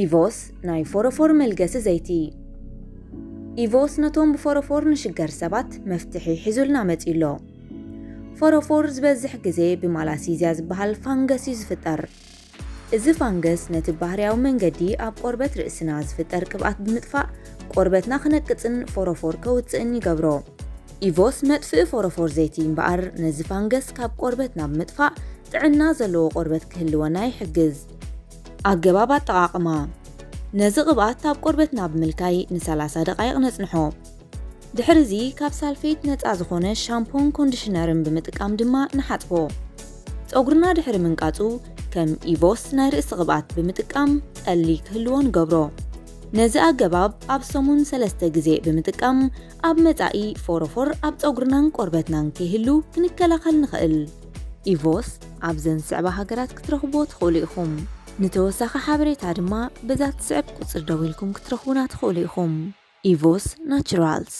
ኢቮስ ናይ ፎሮፎር መልገሲ ዘይቲ። ኢቮስ ነቶም ብፎሮፎር ንሽገር ሰባት መፍትሒ ሒዙልና መጺኡ ኣሎ። ፎሮፎር ዝበዝሕ ግዜ ብማላሲዝያ ዝበሃል ፋንገስ እዩ ዝፍጠር። እዚ ፋንገስ ነቲ ባህርያዊ መንገዲ ኣብ ቆርበት ርእስና ዝፍጠር ቅብኣት ብምጥፋእ ቆርበትና ክነቅጽን ፎሮፎር ከውጽእን ይገብሮ። ኢቮስ መጥፍኢ ፎሮፎር ዘይቲ እምበኣር ነዚ ፋንገስ ካብ ቆርበትና ብምጥፋእ ጥዕና ዘለዎ ቆርበት ክህልወና ይሕግዝ። ኣገባብ ኣጠቓቕማ። ነዚ ቅብኣት ኣብ ቆርበትና ብምልካይ ንሰላሳ ደቓይቕ ነጽንሖ። ድሕሪ እዚ ካብ ሳልፌት ነጻ ዝኾነ ሻምፖን ኮንዲሽነርን ብምጥቃም ድማ ንሓጽቦ። ጸጉርና ድሕሪ ምንቃጹ ከም ኢቮስ ናይ ርእሲ ቅብኣት ብምጥቃም ጠሊ ክህልዎ ንገብሮ። ነዚ ኣገባብ ኣብ ሰሙን ሰለስተ ግዜ ብምጥቃም ኣብ መጻኢ ፎሮፎር ኣብ ጸጉርናን ቆርበትናን ከይህሉ ክንከላኸል ንኽእል። ኢቮስ ኣብዘን ዝስዕባ ሃገራት ክትረኽብዎ ትኽእሉ ኢኹም። ንተወሳኺ ሓበሬታ ድማ በዛ ትስዕብ ቁጽሪ ደዊልኩም ክትረኽቡና ትኽእሉ ኢኹም። ኢቮስ ናቹራልስ።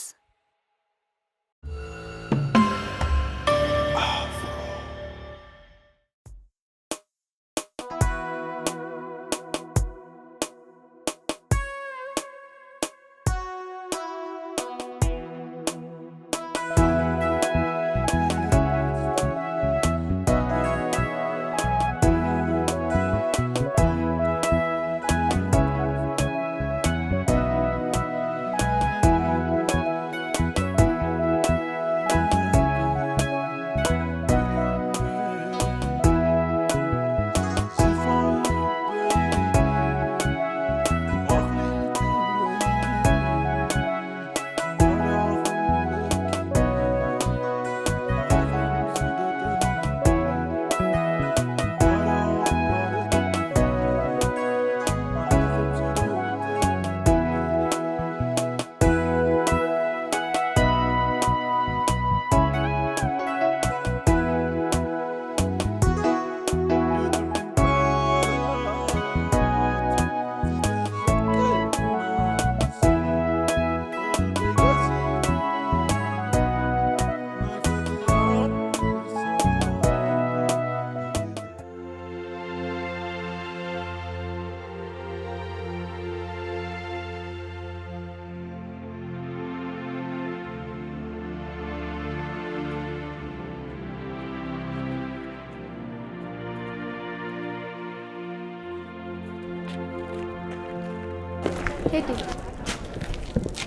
ቴዲ፣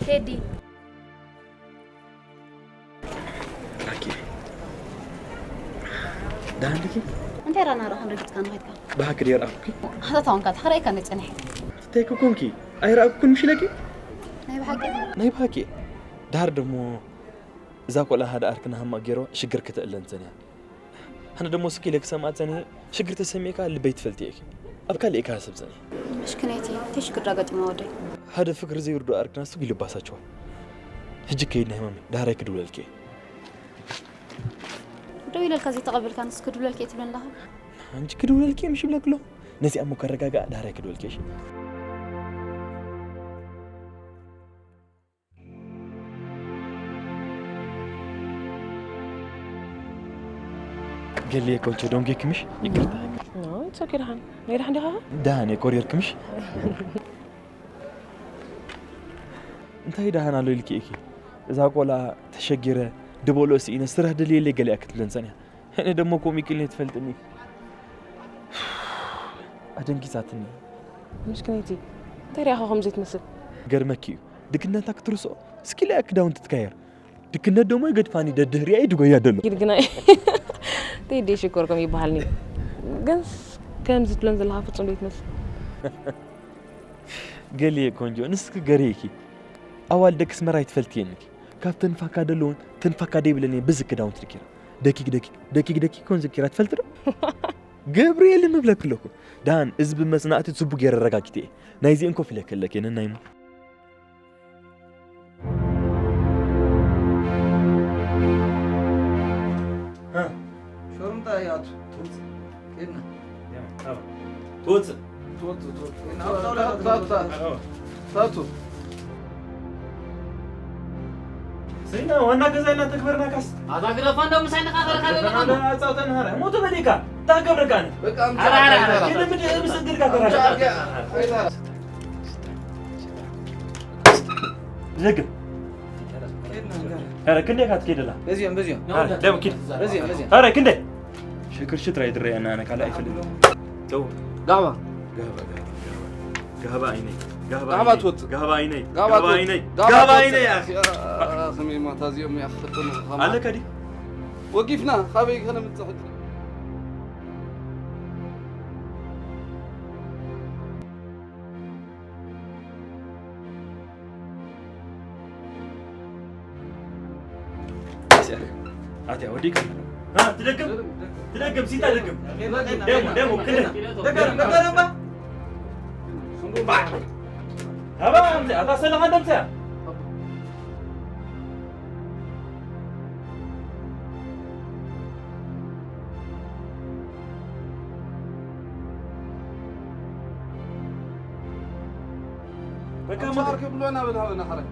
ቴዲ። ኣኪ፣ ደሓን ዲኺ? እንታይ ራና ራኹን ረጊጽካ ንኸድካ? ብሓቂ ድየ ረኣኹኪ? ኣታ ታወንካ ተኸራይካ ንጽንሕ። እንታይ ኮንኪ? ኣይረኣኩን ምሽ ኢለኪ? ናይ ብሓቂ? ናይ ብሓቂ። ዳር ደሞ እዛ ቆልዓ ሓደ ኣርክና ሃማ ገይሮ ሽግር ክትእለን ጸንያ። ኣነ ደሞ ስኪ ኢለ ክሰምዓ ጸኒሐ፣ ሽግር ተሰሚዕካ ልበይ ትፈልጥዮ ኢኺ። ኣብ ካልእ ኢኻ ሰብ ጸኒሐ። ምሽክነይቲ፣ እንታይ ሽግር ዳገጢማ ወደይ? ሓደ ፍቅሪ ዘይርድኦ ኣርክናስ ስጉ ይልባሳቸዋል። ሕጂ ከይድ ናይ ማሚ፣ ዳሕራይ ክድውለልኪ እየ። ደው ኢለልካ ዘይተቐበልካ ንስ ክድውለልኪ እየ ትብለኒ ኣለኻ? ኣንቺ ክድውለልኪ እየ ምሽ ይብለኪ ኣለኹ። ነዚኣ እሞ ከረጋግኣ ዳሕራይ ክድውለልኪ እየ እሺ? ገሊየ ኮንቸ ዶንጌ ክምሽ ይቅርታ። No, it's okay ደሓን። ናይ ደሓን ዲኻ? ደሓን እየ ኮሪየር ክምሽ። እንታይ ደሓን ኣሎ ኢልኪ ኢኪ? እዛ ቆልዓ ተሸጊረ ድበልኦ ስኢነ ስራሕ ደልየለይ ገሊኣ ክትብለን ጸኒሓ። ሕነ ደሞ ከምኡ ኢልኒ ትፈልጥኒ። ኣደንጊጻትኒ። ምስክነይቲ፣ እንታይ ሪኣኻ ከምዚ ትመስል? ገርመኪ እዩ። ድክነታ ክትርስኦ፣ እስኪ ኢላ ክዳውንቲ ትቀየር። ድክነት ደሞ ይገድፋኒ፣ ደድህሪያ እዩ ድጎያ ደሎ። ግን ግና ቴዲ ሽኮር ከም ይበሃልኒ። ግን ከምዚ ትብለን ዘለኻ ፍጹም ዘይትመስል። ገሊየ ቆንጆ፣ ንስኪ ገሪእኪ። ኣዋልድ ደቂ ኣስመራ ይትፈልጥየን ኢኪ። ካብ ተንፋካ ደለውን ተንፋካ ደይብለን እየን ብዚ ክዳውንቲ ድኪራ። ደኪክ ደኪክ፣ ደኪክ ደኪክ ኮን ዝኪራ ትፈልጥ ዶ? ገብርኤል ምብለክ ኣለኩ። ዳን፣ እዚ ብመጽናዕቲ ጽቡ ገይረ ረጋጊተ እየ። ናይዚኤን ኮፍ ኢለ ከለክ እየ ነናይሞ። እ። ሾርምጣ ይኣቱ። ትወጽእ። ኬድና። ያ፣ ኣብ። ትወጽእ። ትወጽእ፣ ትወጽእ። ኬድና። ኣብ ጣውላ ታ-፣ ታ-፣ ታ-፣ ኣዎ። ታቱ። ስይና፣ ዋና ገዛ ኢና ተግበርና ካስ። ኣታ ግደፋ፣ እንደው ምሳይ ንኻፈረ ካለ ግደፋ፣ ንኻሉ። ኣጻውተን ሃረ። ሞቶ በሊካ። ታገብረካን። በቃ፣ ኣምጫ፣ ኣረ፣ ኣረ፣ ኣረ። ኣይተራ። ግን ምድ-፣ ምስ እግርካ ተራ። ኣምጫ፣ ኣርገ-፣ ኣይተራ። ትደግም። ኧረ ክንደይ ኢኻ ትከይድ ዘላ? በዚኦም፣ በዚኦም። ኧረ ደም ኪድ። በዚኦም፣ በዚኦም። ኧረ ክንደይ? ሽክርሽት ራይ ድረየና ኣነ ካልእ ኣይፈልጥን። ተው። ጋባ። ጋባ፣ ጋባ፣ ጋባ። ጋባ ኣይነይ። ጋባ ጋባ ኣይነይ። ትወጽእ። ጋባ ኣይነይ። ጋባ ጋባ ትወጽእ። ኣይነይ። ጋባ ጋባ ትወጽእ። ኣይነይ፣ ኣኺ። ያ፣ ከመይ ማታ እዚኦም ይኣኽፍጥን ዝኸማ። ኣለካ ድዩ? ወጊፍና፣ ካበይ ከነምጽእ ሕጂ? ኣትያ ወዲቅ። አ፣ ትደግም? ትደግም፣ ሲታ ደግም። ደሙ፣ ደሙ፣ ክንደ። ደገም፣ ደገም፣ ደገም። ባ። ኣባ፣ ኣምዚ፣ ኣታ ሰለኻ ደምሰያ። በቃ፣ ኣንጻር ክብሎ ናበል ሃበና ሓራይ።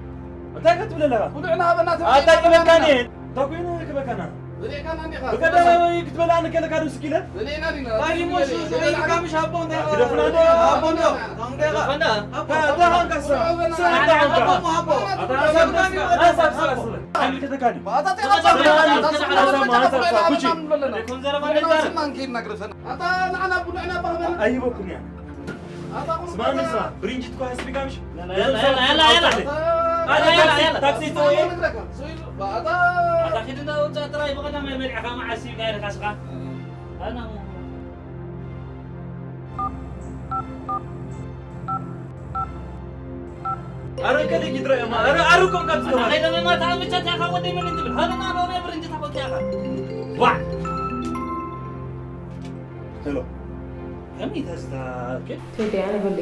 እንታይ ክትብል ኣለኻ? ብሉዕና ሃበና ትብል ኣታ ኣለኻ? ይበቃኒ። እንታይ ኮይኑ ክበካና? ብሌካና እንዲኻ? በቃ፣ ክትበላኒ ከለካ ዶ ስኪለ? ብሌና ዲና? እንታይ እሞ እሱ፣ እሱ ኢልካ ምሽ ኣቦ እንታይ ኢኻ? ግደፉና ዶ? ኣቦ ዶ? እንታይ ኢኻ? ግደፉና። ኣቦ። ኣታ ሃንካ ስራ። ስራ እንታይ ሃንካ? ኣቦ፣ ኣቦ። ኣታ ሃንካ ስራ። ሃንሳ፣ ስራ፣ ስራ። ኣይንከተካኒ። ኣታ ተይኻ ሃንሳ፣ ሃንሳ፣ ሃንሳ፣ ሃንሳ፣ ሃንሳ፣ ኩቺ። ኣይኮን ዘረባ ብሌና ነጋር። ስማ እንከይድና ግደፈና። ኣታ ንዓና ብሉዕና ባህበና። ኣይበኩም እያ። ስማኒ ስማ፣ ብሪንጅት እኮ ኣስቢካ ምሽ? ያላ፣ ያላ፣ ያላ፣ ያላ። ኣታ ያላ፣ ያላ፣ ታክሲ፣ ያላ። ታክሲ ተወየ። ኣታ ኺድ እንዳ ውጻእ ጥራይ ብቐዳማይ በሊዕኻ መዓስ ኢልካ ኢልካ ስኻ? ኣና ኣረ ከለ ጊድራ እማ፣ ኣረ፣ ኣረ ኮም ካብ ዝገባ። ኣረ ከይደ መማ ተኣምቻ ትያኻ ወደይ ምን እንትብል? ሃለና ሎሚ ብሪንጅት ኣኾ ትያኻ። ዋ! ሄሎ። ከመይ ተዝታ፣ ኦኬ። ቴዲ፣ ኣነ ገሊ።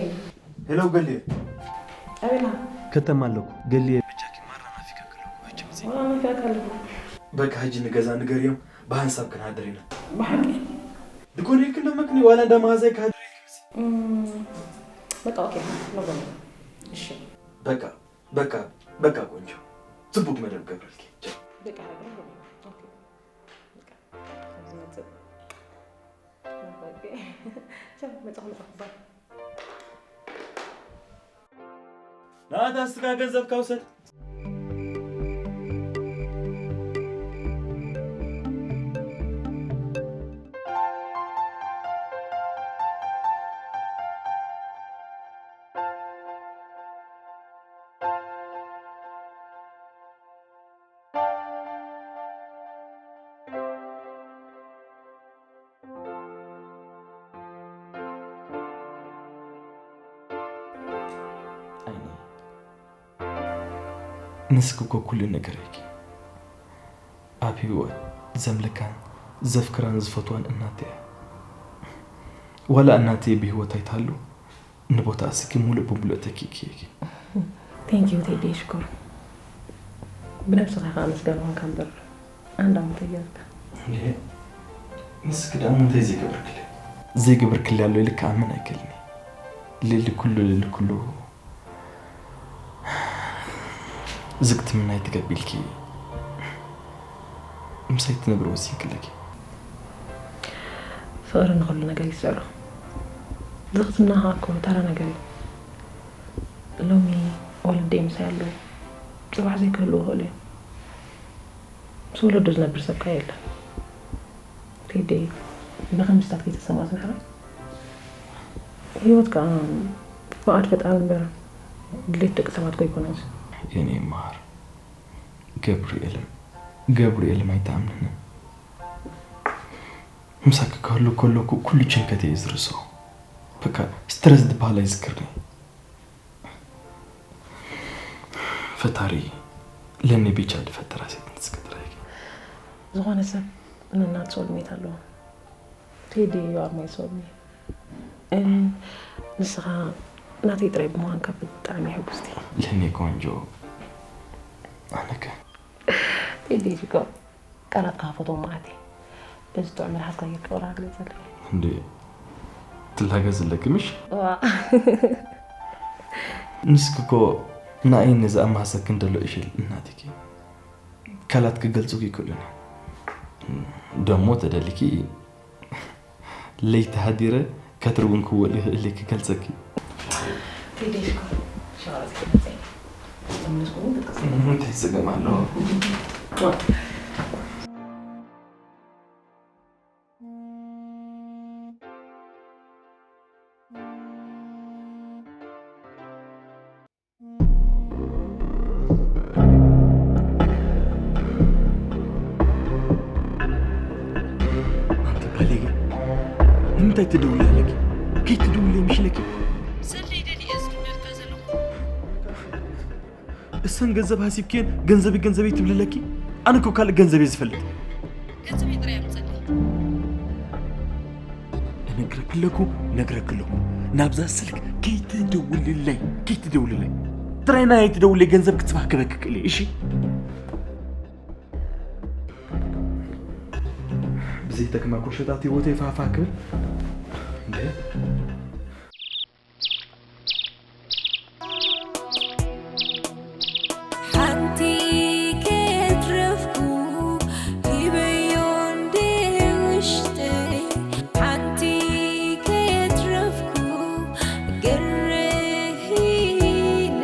ሄሎ፣ ገሊ። ኣበና። ከተማ ኣለኩ። ገሊ፣ በጃኪ ማራ ናፊቀኪ ኣለኩ። ሕጂ ምጺ። ዋላ ናፊቀካ ኣለኩ። በቃ፣ ሕጂ ንገዛ ንገርዮም፣ ብሃንሳብ ክንሃድር ኢና። ብሓቂ? ድኮን ኢልክ እንዶ መክኒ፣ ዋላ እንዳ መሃዛይ ክሃድር ኢልክ ምጺ። እም፣ በቃ፣ ኦኬ፣ ንጎኒ። እሺ። በቃ፣ በቃ፣ በቃ፣ ቆንጆ። ጽቡቅ መደብ ገብረልኪ። በቃ፣ በቃ፣ ኦኬ። በቃ፣ ኣብዚ መጽእ። ኦኬ። ቻው፣ መጻኹ፣ መጻኹ፣ ባይ። ናታ እስካ ገንዘብካ ውሰድ። ኣይኒ፣ ንስኪ እኮ ኩሉ ነገር ኢኪ። ኣብ ህይወት ዘምልካን ዘፍቅራን ዝፈትዋን እናተይ እያ። ዋላ እናተይ ብህይወት ኣይትሃሉ፣ ንቦታ እስኪ ሙሉእ ብሙሉእ ተኪእኪ ኢኪ። Thank you ቴዲ፣ ሽኮር። ብነብስኻ ከዓ ምስጋና ኾንካ እምበር ኣንዳ ምተየርካ። እንዴ፣ ንስኪ ደኣ እንታይ ዘይገበርክለይ? ዘይገበርክለይ ኣሎ ኢልካ ኣምን ኣይክእልን እየ። ልዕሊ ኩሉ፣ ልዕሊ ኩሉ ዝግትምና ይትገቢልኪ ምሳይ ትነብሪ ወሲንክለኪ። ፍቕሪ ንኹሉ ነገር ይስዕሮ። ዝኽትምና ኸኣ እኮ ተራ ነገር እዩ። ሎሚ ወለደይ ምሳይ ኣለዉ፣ ጽባሕ ዘይክህልዉ ይኽእሉ እዮም። ምስ ወለዱ ዝነብር ሰብ ከ የለን። ቴዲ፣ ብኸምስታት ከይተሰማዕ ዝምሕራ ህይወት ከኣ ፍቓድ ፈጣሪ እምበር ድሌት ደቂ ሰባት እኮ ኣይኮነን። የኔ ማር፣ ገብርኤል፣ ገብርኤል ኣይትኣምንንን። ምሳኪ ክህሉ ከለኩ ኩሉ ጭንቀት እየ ዝርስዖ። በቃ ስትረስ ዝበሃል ኣይዝክርን። ፈጣሪ ለኒ ብቻ ዝፈጠራ ሴት ንስኪ ጥራይ። ዝኾነ ሰብ ነናቱ ሶልሜት ኣለዎ። ቴዲ፣ you are my soulmate። እም፣ ንስኻ ናተይ ጥራይ ብምዃንካ ብጣዕሚ እየ ሕጉስቲ። ለኒ ቆንጆ፣ ኣነከ? ቴዲ ሽኮር፣ ቃላት ክሃፈቶም መዓት እየ። በዚ ጥዑም መልሓስካ ጌርካ ወላ ግለጸለይ። እንዴ፣ ትላገጽ ኣለኪ ምሽ? ዋ። ንስኪ እኮ ንኣይ ነዚ ኣመሃሰክን ደሎ እሽል እናትኪ። ቃላት ክገልጹ ይክእሉን እዮም። ደሞ ተደሊኪ ለይቲ ሃዲረ ከትሪ እውን ክውዕል ይኽእል እየ ክገልጸኪ። ቴዲ ሽኮር፣ ሸዋሮት ክመጸ። እንታይ ጸገም ኣለዎ? ኣንቲ ባለጌ፣ ንምንታይ ትድውሊ ኣለኪ? ከይትድውሊ ምሽ ኢለኪ። ሰለይ ደልየ ዝድውለልካ ዘለኹ። እሰን ገንዘብ ሃሲብክየን ገንዘበይ ገንዘበይ ትብሊ ኣለኪ? ኣነ እኮ ካልእ ገንዘብ እየ ዝፈልጥ። ገንዘበይ ጥራይ ኣምፀለይ። እነግረኪ ኣለኩ፣ እነግረኪ ኣለኩ። ናብዛ ስልክ ከይትደውልለይ፣ ከይትደውልለይ። ጥራይ ናይ ኣይትደውልለይ ገንዘብ ክትስባህ ክበኪ ክእል እየ፣ እሺ? ብዘይጠቅማ ቁሸታት ህይወተይ ፋፋ ክብል እንዴ? ሓንቲ ከየትረፍኩ ሂበዮ እንዴ ውሽጠይ፣ ሓንቲ ከየትረፍኩ ግርህ ኢለ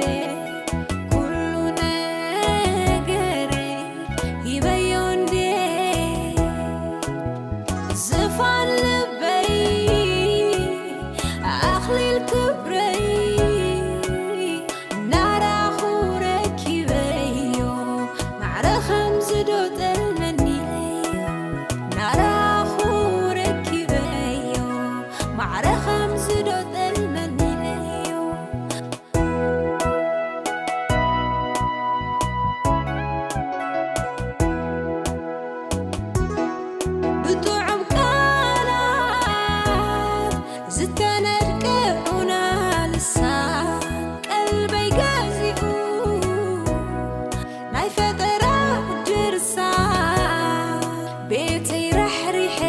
ኩሉ ነገረይ ሂበዮ እንዴ ዝፋን ልበይ ኣኽሊል ክብረይ ናራኹ ረኪበዮ ማዕረ ከምዚ ዶ ጠልመኒ ኢለዮ ናራኹ ረኪበዮ ማዕረ ከምዚ ዶ ጠልመኒ ኢለዮ ብጥዑም ቃላት ዝተነድቀ ዑና ልሳን ቀልበይ ገዚኡ ናይ ፈጠራ ድርሳን ቤተይ ራሕሪሐ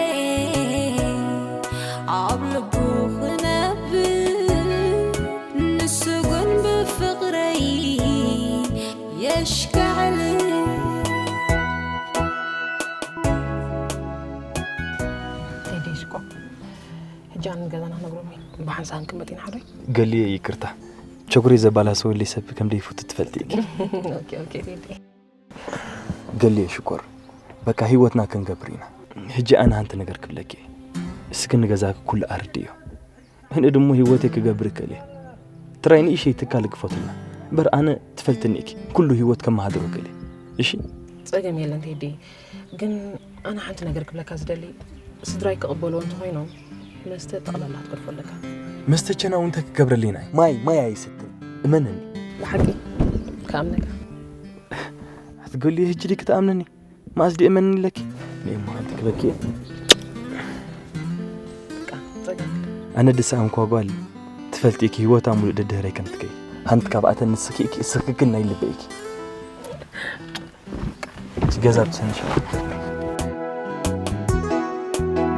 ኣብ ልቡ ክነብር ንሱ ግን ብፍቕረይ የሽካዕል። ቴዲ ሽኮ፣ ሕጂ ኣነ ንገዛና ክነግሮም እዩ። ብሓንሳብ ክንቅመጥ ኢና ሓዶይ? ገሊየ ይቅርታ፣ ቸጉሪ ዘባላሰወለይ ሰብ ከም ዘይፈቱ ትፈልጢ ኢኪ። ኦኬ፣ ኦኬ፣ ቴዲ። ገሊየ ሽኮር፣ በቃ ህይወትና ክንገብር ኢና። ሕጂ ኣነ ሓንቲ ነገር ክብለኪ እየ። እስኪ ንገዛኪ ኩሉ ኣርድእዮ። ኣነ ድሞ ህይወተይ ክገብር እክእል እየ። ጥራይ ንእሽተይ ትካል ግፈቱልና። እምበር ኣነ ትፈልጥኒ ኢኪ። ኩሉ ህይወት ከመሃድሮ እክእል እየ። እሺ? ጸገም የለን ቴዲ። ግን ኣነ ሓንቲ ነገር ክብለካ ዝደሊ፣ ስድራይ ክቕበልዎ እንተኾይኖም መስተ ጠቕላላ ክትገድፎ ኣለካ። መስተ ቸና እውን እንታይ ክገብረለይ ናይ? ማይ፣ ማይ ኣይሰትን። እመነኒ። ብሓቂ ክኣምነካ። ኣትገሊ ህጂ ዲኪ ትኣምነኒ? መኣስ ድየ መን ኣለኪ? ንእሞ ሓንቲ ክበኪ እየ። በቃ፣ ጸገም። ኣነ ድሰኣምኳ ጓል ትፈልጢ ኢኪ፣ ህይወታ ሙሉእ ደድህረይ ከም ትከይድ። ሓንቲ ካብኣተን ንስኺ ኢኪ፣ እስኺ ግን ናይ ልበይ ኢኪ። እቲ ገዛ ብትንሽ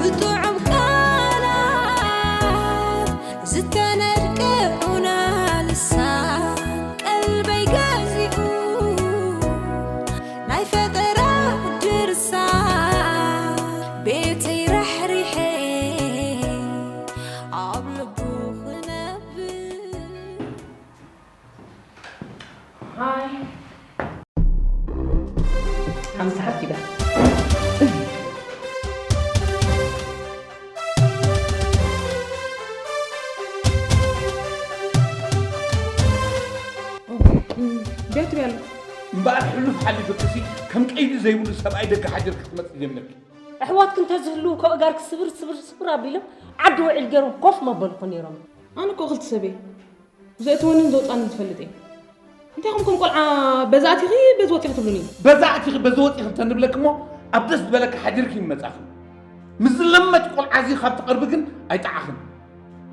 ብጥዑም ቃላት ዝተነድቀ ዑና ልሳን ቀልበይ ገዚኡ ናይ ፈጠራ ድርሳን ቤተይ ራሕሪሐ ኣብ ልቡ ክነብር። ሃይ። ሓንቲ ሓኪዳ። እንታይ ትብሊ ኣሎ? እምበኣር ሕሉፍ ሓሊፉ ክሲ ከም ቀይዲ ዘይብሉ ሰብኣይ ደገ ሓዲርኪ ክትመጽእ ጀሚርኪ። ኣሕዋትኪ እንተዝህልዉ ከ ኣእጋርኪ ስብር ስብር ስብር ኣቢሎም ዓዲ ውዒል ገይሮም ኮፍ መበልኩ ነይሮም። ኣነ እኮ ክልተ ሰብ እየ። ዘእትወንን ዘውፃንን ዝፈልጥ እየ። እንታይ ኢኹም ከም ቆልዓ በዛ ኣቲኺ በዚ ወፂኺ ትብሉኒ? በዛ ኣቲኺ በዚ ወፂኺ እንተንብለኪ እሞ ኣብ ደስ ዝበለኪ ሓዲርኪ ይመፃኺ። ምስ ዝለመድ ቆልዓ እዚ ካብ ትቐርቢ ግን ኣይጠዓኽን።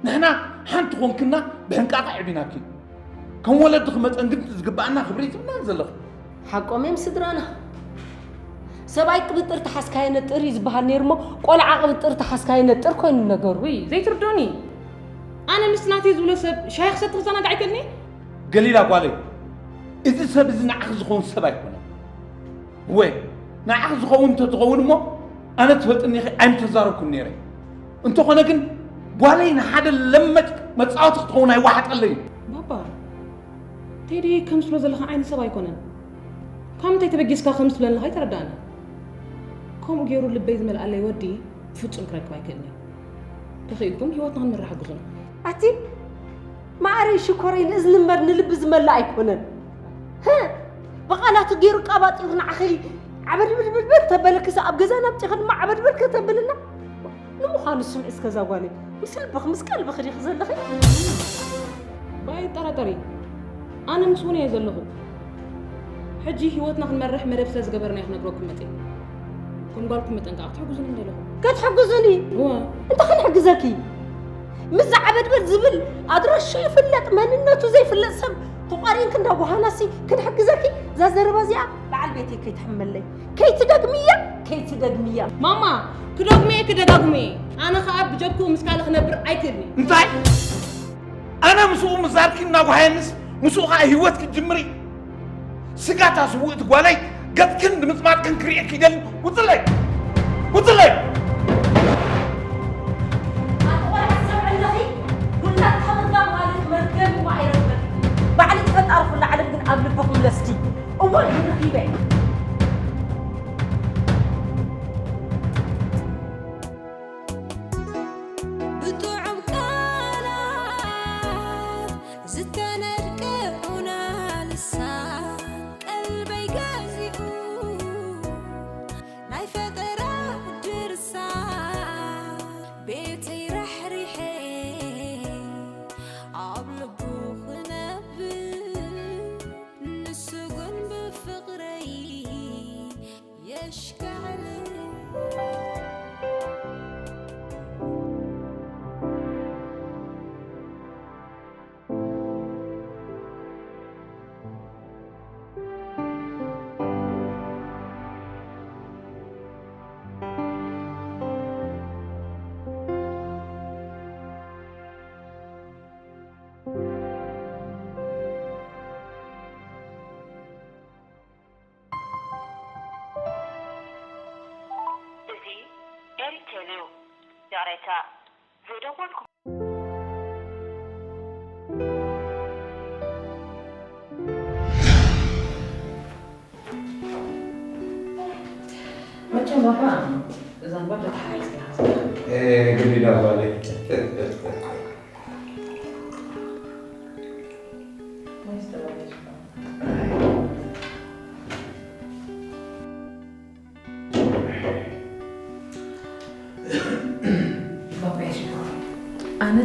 ንሕና ሓንቲ ኮንክና ብሕንቃቐ ዕቢናኪ። ከም ወለዲ ክመፀን ግን ዝግባኣና ክብሪ ትብና ዘለኺ። ሓቆም እዮም ስድራና። ሰብኣይ ቅብጥር ተሓዝካ የነጥር እዩ ዝበሃል ነይሩ እሞ ቆልዓ ቅብጥር ተሓዝካ የነጥር ኮይኑ ነገሩ። ውይ ዘይትርዶኒ። ኣነ ምስቲ ናተይ ዝብሎ ሰብ ሻሂ ክሰቲ ክዘናጋዕ ኣይክእልን እየ። ገሊላ ጓለይ፣ እዚ ሰብ እዚ ንዓኺ ዝኸውን ሰብ ኣይኮነን። እወ ንዓኺ ዝኸውን እንተዝኸውን እሞ ኣነ ትፈልጥኒ ኢኺ ኣይምተዛረብኩን ነይረ። እንተኾነ ግን ጓለይ ንሓደ ለመጭ መጻወቲ ክትኸውን ኣይወሓጠለይን። ባባ፣ ቴዲ ከም ትብሎ ዘለኻ ዓይነት ሰብ ኣይኮነን። ካብ ምንታይ ተበጊስካ ከም ትብለኒ ለኻ ኣይተረዳእንን። ከምኡ ገይሩ ልበይ ዝመልኣለይ ወዲ ብፍጹም ክረክብ ኣይክእልን እየ። ተኽኢልኩም ህይወትና ክንመርሕ ሓግዙና። ኣቲ ማዕረይ ሽኮረይ ንእዝኒ እምበር ንልቢ ዝመልእ ኣይኮነን። ህ! ብቓላቱ ገይሩ ቃባጢሩ ንዓኺ ዓበድብድብድብድ ተበለክስ ኣብ ገዛና ኣምጺኺ ድማ ዓበድበድ ከተብልና። ንምዃኑ ስምዒ እስከ እዛ ጓለይ ምስ ልብኺ ምስ ቀልብኺ ዲኺ ዘለኺ? ባይ ጠራጠሪ ኣነ ምስ እውን እየ ዘለኹ። ሕጂ ህይወትና ክንመርሕ መደብ ስለ ዝገበርና እየ ክነግረኩም መፅእ። ከም ጓልኩም መጠን ከዓ ክትሕግዙኒ እንደለኹ። ክትሕግዙኒ? እወ። እንታይ ክንሕግዘኪ? ምስ ዝዓበድበድ ዝብል ኣድራሹ ይፍለጥ መንነቱ ዘይፍለጥ ሰብ ተቋሪንክ እንዳ ጓሃናሲ ክንሕግዘኪ? እዛ ዘረባ እዚኣ በዓል ቤተይ ከይትሕመለይ። ከይትደግምያ ከይትደግምያ። ማማ ክደግሞ እየ ክደጋግሞ እየ። ኣነ ከዓ ብጀብክኡ ምስ ካልእ ክነብር ኣይክእልን እየ። እንታይ? ኣነ ምስኡ ምዛርኪ እናጓሃየንስ ምስኡ ከዓ ህይወት ክትጅምሪ? ስጋታ ስውእቲ ጓለይ ገጽክን ድምጽማጽክን ክርእየኪ ይደሊ። ውጽለይ! ውጽለይ! ኣቲ ቆልዓ ትሰምዒ ኣለኺ? ውላድ ተቕርባ ማለት መርገም እሞ ኣይረኽበን። ባዕሊ ትፈጣሪ ኩላ ዓለም ግን ኣብ ልብኹም ለስቲ። እወ ንረኺበ። ብጥዑም ቃላት ዝተነድቀ ዑና ልሳን ቀልበይ ገዚኡ ናይ ፈጠራ ድርሳን ቤተይ ራሕሪሐ ኣብ ልቡ ክነብር ንሱ ግን ብፍቕረይ የሽካዕል። እዚ ኤሪቴል እዩ። ይቕሬታ፣ ዘይደወልኩ። መቸም ባባ፣ እዛ ጓል ተተሓሒዝካ ኢኻ ዘለኻ። ግዲዳ ጓለይ። ኣነ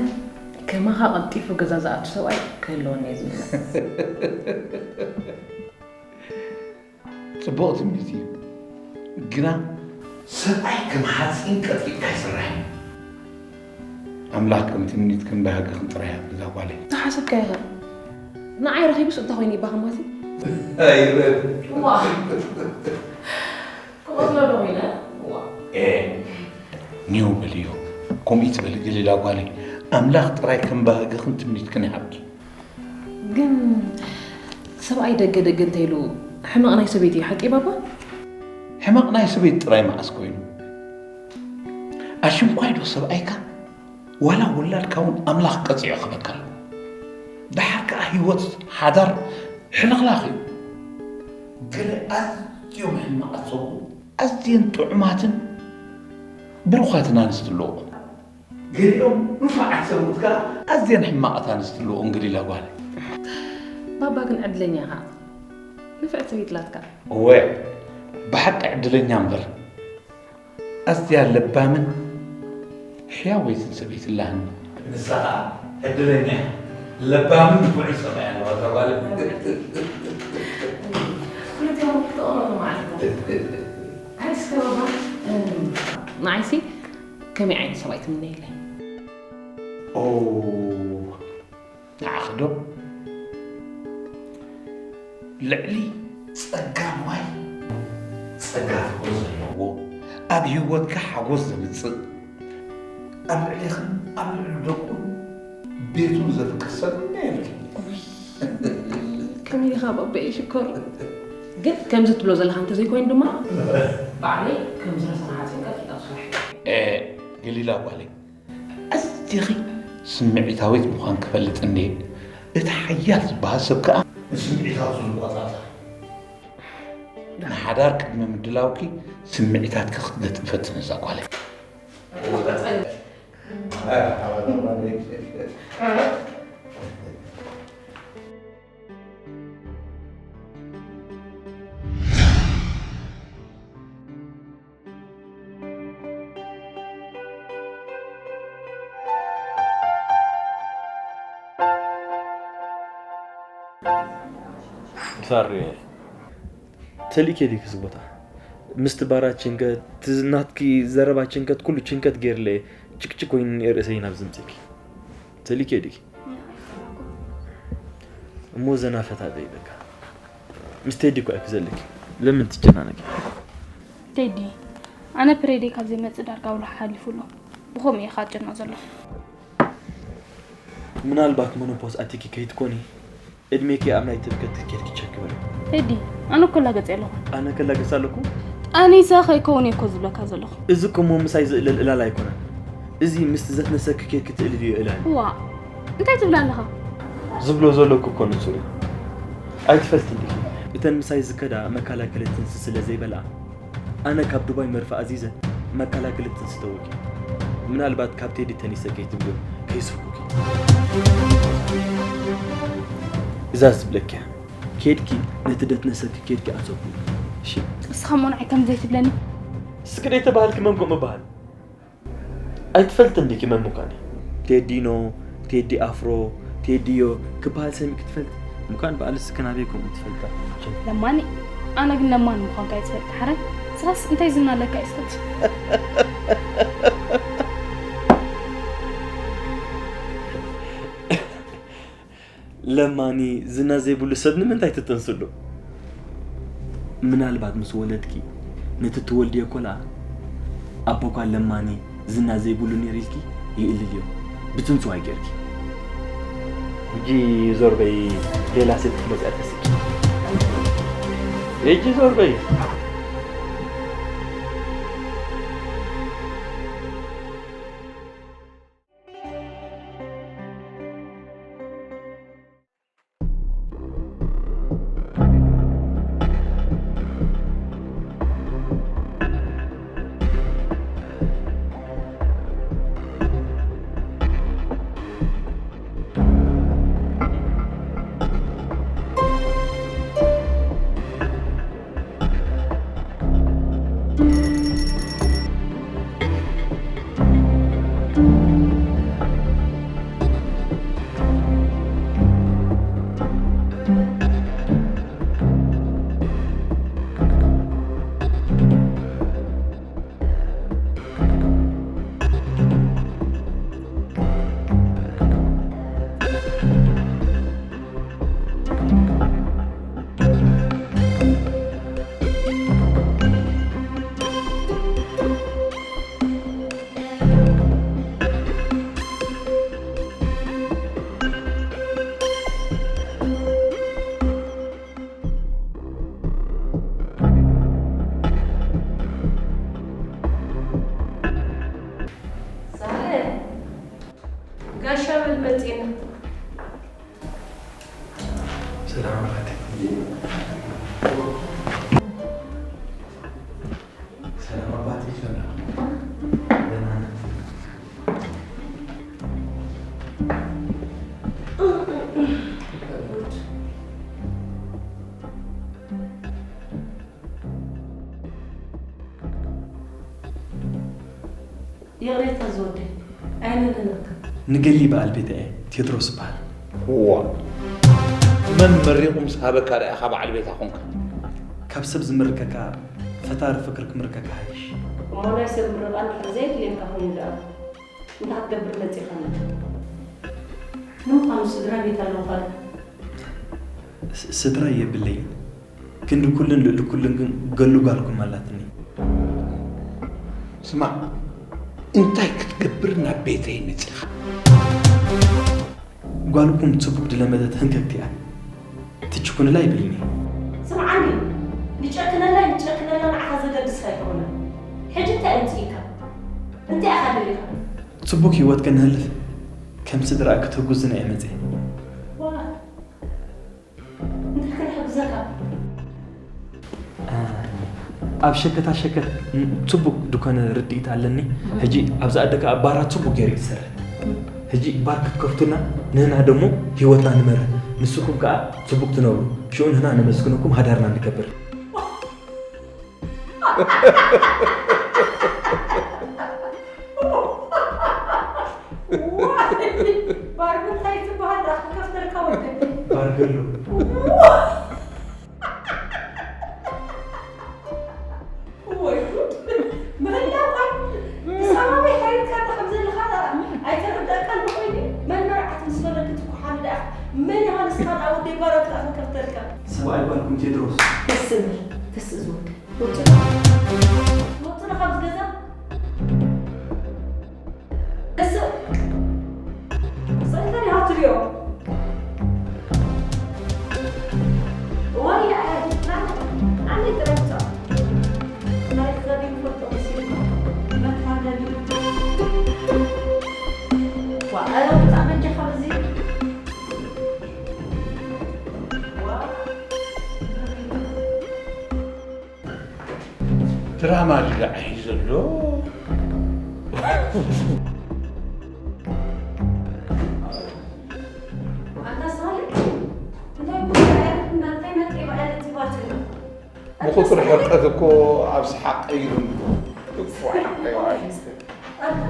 ከማኻ ቀልጢፉ ገዛ ዝኣቱ ሰብኣይ ክህልወኒ እየ ዝምነ። ጽቡቕ ትምኒት እዩ፣ ግና ሰብኣይ ከም ሓፂን ቀጥቂጥካ ይስራሕ። ኣምላኽ ከም ትምኒትክን ባህግኽን ጥራይ ኣብዛ ጓለይ። ተሓሰብካዮ ኸ ንዓይ ረኺቡስ እንታይ ኮይኑ ይባኸማሲ? ኣይረድ ዋ ክቐትሎ ዶ ኮይነ? ዋ ኒው በልዮ። ከምኡ ትበሊ ገሊላ ጓለይ፣ ኣምላኽ ጥራይ ከም ባህግኽን ትምኒትክን ይሃብኪ። ግን ሰብኣይ ደገ ደገ እንተኢሉ ሕመቕ ናይ ሰበይቲ እዩ ሓቂ ባባ? ሕመቕ ናይ ሰበይቲ ጥራይ መዓስ ኮይኑ? ኣሽንኳይ ዶ ሰብኣይካ ዋላ ወላድካ እውን ኣምላኽ ቀፂዖ ክበካ ኣሎ። ደሓር ከዓ ህይወት ሓዳር ሕልኽላኽ እዩ። ገለ ኣዝዮም ሕማቓት ሰብኡ ኣዝየን ጥዑማትን ብሩኻትን ኣንስቲ ኣለዎ። ገሊኦም ንፉዓት ሰብኡት ከዓ ኣዝየን ሕማቓት ኣንስቲ ኣለዎ። እንግዲላ ጓል ባባ ግን ዕድለኛ ኢኻ። ንፍዕቲ ሰበይቲ ላትካ። እወ ብሓቂ ዕድለኛ እምበር ኣዝያ ለባምን ሕያወይትን ሰበይቲ ኣላትኒ። ንሳ ከዓ ዕድለኛ እያ። ለባምን ንፉዕን ሰብኣይ ኣለዋ እዛ ጓል። ክልቲኦም ክተቐመጡ ማለት ነው። ኣይ እስከ ባባ ንዓይሲ ከመይ ዓይነት ሰብኣይ ትምነየለይ? ኦ ንዓኺ ዶ ልዕሊ ጸጋ ንዋይ ጸጋ ፍቕሪ ዘለዎ ኣብ ህይወትካ ሓጎስ ዘምጽእ ኣብ ልዕሌኽን ኣብ ልዕሊ ደቁን ቤቱን ዘፍቅር ሰብ እምነየልኪ። ከመይ ኢኻ ባባየ ሽኮር? ግን ከምዚ ትብሎ ዘለኻ እንተዘይኮይኑ ድማ ባዕለይ ከምዚ ረሰን ሓፂን ቀጥቂጣ ክሰርሕ እየ። ገሊላ ጓለይ ኣዝኺ ስምዒታዊት ምዃን ክፈልጥ እንድየ። እቲ ሓያል ዝበሃል ሰብ ከኣ ንስምዒታቱ ዝቆጻጸር። ንሓዳር ቅድሚ ምድላውኪ ስምዒታትኪ ክትገጥሚ ፈትኒ እዛ ጓለይ። ሳሪ፣ ተልእኬ ዲክ እዚ ቦታ? ምስቲ ባራ ችንከት፣ እቲ ናትኪ ዘረባ ችንከት፣ ኩሉ ችንከት ገይርለ ጭቅጭቅ ኮይኑ እየ ርእሰይ ናብ ዝምፅኪ። ተልእኬ ዲክ? እሞ ዘና ፈታ በይ በቃ። ምስ ቴዲ እኮ እየ ዘለኪ። ለምን ትጨናነቂ? ቴዲ፣ ኣነ ፕሬዴ ካብ ዘይመጽእ ዳርጋ ውሎ ሓሊፉ ኣሎ። ብኸምኡ እየ ኻጨና ዘሎ። ምናልባት መኖፖዝ ኣቲኪ ከይትኮኒ፣ እድሜኪ ኣብ ናይ ትብከት ኬድኪ ቸክ በል። ቴዲ፣ ኣነ እኮ ላገጽ ኣለኹ። ኣነ ከላገጽ ኣለኩ? ጠኒሰ ከይከውን እየ እኮ ዝብለካ ዘለኹ። እዚ እኮ እሞ ምሳይ ዝእለል እላል ኣይኮነን። እዚ ምስቲ ዘትነሰኪ ኬድኪ ትእልልዮ እላል። ዋ፣ እንታይ ትብል ኣለኻ? ዝብሎ ዘለኩ እኮ ንጹር እዩ። ኣይትፈልጥን ዲኺ? እተን ምሳይ ዝከዳ መከላከሊ ጥንሲ ስለ ዘይበልኣ፣ ኣነ ካብ ዱባይ መርፍእ ኣዚዘ መከላከሊ ጥንሲ ተወጊ። ምናልባት ካብ ቴዲ ተኒሰ ከይትብልዮ ከይስሕኩኪ። እዛ ዝብለኪ እያ። ኬድኪ ነቲ ደትነሰኪ ኬድኪ ኣጸብኩ። እሺ? እስኻ እሞ ንዓይ ከምዚ ዘይትብለኒ? እስኪ ደይተባህልኪ መን ከምኡ በሃል? ኣይትፈልጥን ዲኪ መን ምዃነይ? ቴዲኖ፣ ቴዲ ኣፍሮ፣ ቴዲዮ ክበሃል ሰሚዕኪ ትፈልጢ? ምዃን በኣልስ ክናበይ ከምኡ ትፈልጣ? ለማኒ፣ ኣነ ግን ለማኒ ምዃንካ ኣይትፈልጥ ሓራይ? ስኻስ እንታይ ዝና ኣለካ እዩ ስኽት? ለማኒ ዝና ዘይብሉ ሰብ ንምንታይ ትጥንስሉ? ምናልባት ምስ ወለድኪ ነቲ ትወልድዮ ቆልዓ ኣቦኳ ለማኒ ዝና ዘይብሉ ነይሩ ኢልኪ ይእልልዮ ብትንስዋይ ጌርኪ። ሕጂ ዞር በይ፣ ሌላ ሴት ክትመጽያ ተስኪ። ሕጂ ዞር በይ። ሳህለ፣ ጋሻ በል መጺና። ሰላም ኣባቴ። ሰላም ኣባቴ፣ ሰላም። ደህና ነህ? ይቕሬታ ዝወደይ፣ ኣይነነነካ። ንገሊ በዓል ቤታ እየ፣ ቴድሮስ እበሃል። ዋ፣ መን መሪቑ ምስ ሃበካ ደኣ ኢኻ በዓል ቤታ ኾንካ? ካብ ሰብ ዝምርከካ ፈጣሪ ፍቅሪ ክምርከካ ሓይሽ። እሞ ናይ ሰብ ምርቓ እንድሕር ዘየድልየካ ኮይኑ ደኣ እንታይ ክትገብር መጺኻና? ንምዃኑ ስድራ ቤት ኣለውኻ ዶ? ስ-፣ ስድራ የብለይን። ክንዲ ኩልን ልዕሊ ኩልን ግን ገሉ ጓልኩም ኣላትኒ። ስማዕ፣ እንታይ ክትገብር ናብ ቤተይ መጺኻ? ጓልኩም ጽቡቕ ድለመደት ህንከክቲ እያ። ትችኩንላ ይብልኒ። ስምዓኒ፣ ንጨክነላ ይጨክነላ ንዓኻ ዘገድስ ኣይኮነን። ሕጂ እንታይ ኣምጺእካ? እንታይ ኢኻ ደሊኻ? ጽቡቕ ህይወት ከነህልፍ ከም ስድራ ክትህጉዝና እየ መጺአ። ዋ፣ ኣብ ሸከታ ሸከት ጽቡቅ ድኮነ ርድኢት ኣለኒ። ሕጂ ኣብዛ ኣደ ከኣ ባራ ጽቡቅ ገይሩ ይሰርሕ። ሕጂ ባር ክትከፍቱና ንህና ደሞ ህይወትና ንመርህ። ንስኩም ከኣ ጽቡቅ ትነብሩ። ሽኡ ንህና ነመስግነኩም ሃዳርና ንገብር። ባር እንታይ ትበሃል? ራኽ ከፍተልካ ወደ ባር ገሎ ወይ ጉድ! ምህላውካ ብሰማመይ ሓይልካ እንዳ ከም ዘለኻ ኣይተረዳእካን ዶ ኮይኑ? መን መርዓት ምስ ፈለግት እኮ ሓሊ ደኣ መን ኢኻ ንስኻ ደኣ ወደይ ባራት ከኣ ከከፍተልካ? ሰብኣይ ባልኩም ቴድሮስ። ደስ ዝብል ደስ ዝወድ ወጥና ወጥና ካብዚ ገዛ እሱ ጸንተን ይሃትልዮ ወይ ኣነ ጥረምታ ናይ ክኸዲ ይፈልጦ መሲሉ መታለሊ ዋዕላ ውፃ በጃኻ በዚ ድራማ ድዩ ዝዓዪ ዘሎ? ኣታ ሳልሕ እንታይ ጉዳይ እንታይ መጤ ማለት ይባትና ብቁፅሪ ሕርቀት እኮ ኣብ ሰሓቕ ቀይሩ። ኣታ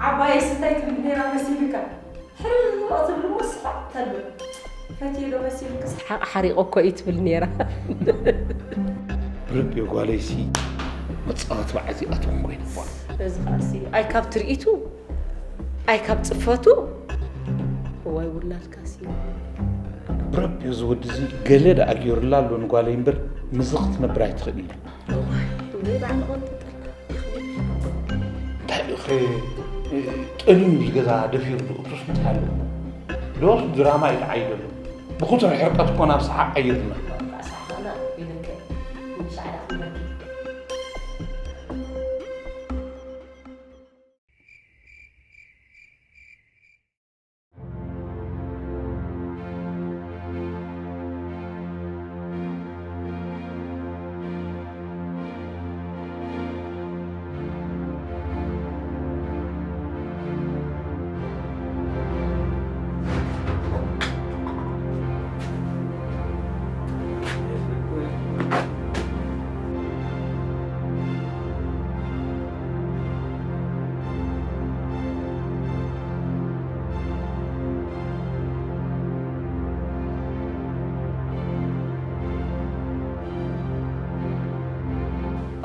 ዓባየስ እንታይ ትብል ነይራ መሲልካ? ሕርቕ ትብል እሞ ስሓቕ ተብል። ፈትየ ዶ መሲልክስ? ሓቕ ሓሪቐ እኮ እዩ ትብል ነይራ። ርድዮ ጓለይሲ መፃወቲ በዓል እዚኣቶም ኮይንዋ። እዚ ኸኣሲ ኣይ ካብ ትርኢቱ ኣይ ካብ ፅፈቱ እዋይ ውላድካሲ። ብረቢ እዚ ወዲ እዚ ገለ ደኣ ገይሩላ ኣሎ ንጓለይ እምበር ምስዚ ክትነብር ኣይትኽእል ኢሉ። እዋይ እወይ ባዕሊ ቆንጥጠልና። እንታይ እዩ ኸ ጠሊሙ እዚ ገዛ ደፊሩ ዝእቱስ እንታይ ኣለዎ? ዶስ ድራማ እዩ ዝዓይደሉ? ብኹትሪ ሕርቀት እኮ ናብ ሰሓቕ ቀይርና።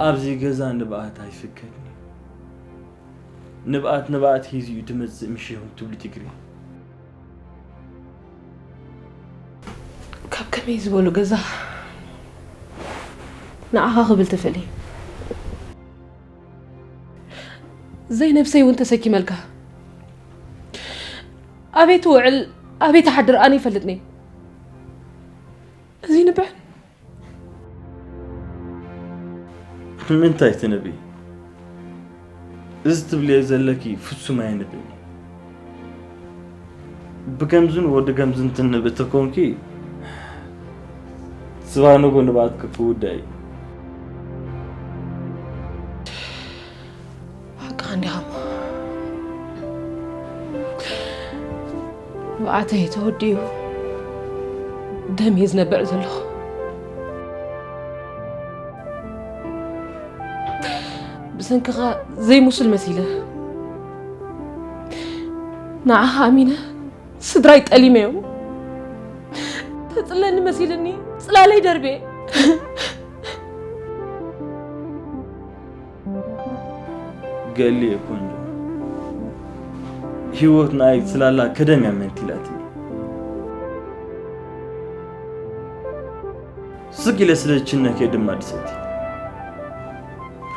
ኣብዚ ገዛ ንብኣት ኣይፍቀድን እዩ። ንብኣት ንብኣት ሒዙ እዩ ድመጽእ ምሽ ይኹን ትብሉ ትግሪ። ካብ ከመይ ዝበሉ ገዛ ንዓኻ ክብል ተፈልየ። ዘይ ነብሰይ እውን ተሰኪመልካ። ኣበይ ትውዕል ኣበይ ትሓድር ኣነ ይፈልጥኒ። እዚ ንብዕን ንምንታይ ትንብኢ? እዚ ትብልዮ ዘለኪ ፍጹም ኣየንብዕን እዩ። ብከምዝን ወዲ ከምዝን ትንብኢ ተኮንኪ ስባነጎ ንብኣትኪ ክውዳእ እዩ። ሓቅኻ እንዲኻ እሞ ንብዓተይ ተወዲኡ ደም እየ ዝነብዕ ዘለኹ። ብሰንክኻ ዘይሙሱል መሲለ ንዓኻ ኣሚነ ስድራይ ጠሊመዮም ተፅለኒ መሲልኒ ፅላለይ ደርቤ ገሊ እኮ እንዶ ህይወት ንኣይ ስላላ ከደም እያ መንቲላትኒ። ስግ ኢለ ስለ ዝችነክ እየ ድማ ድሰቲ።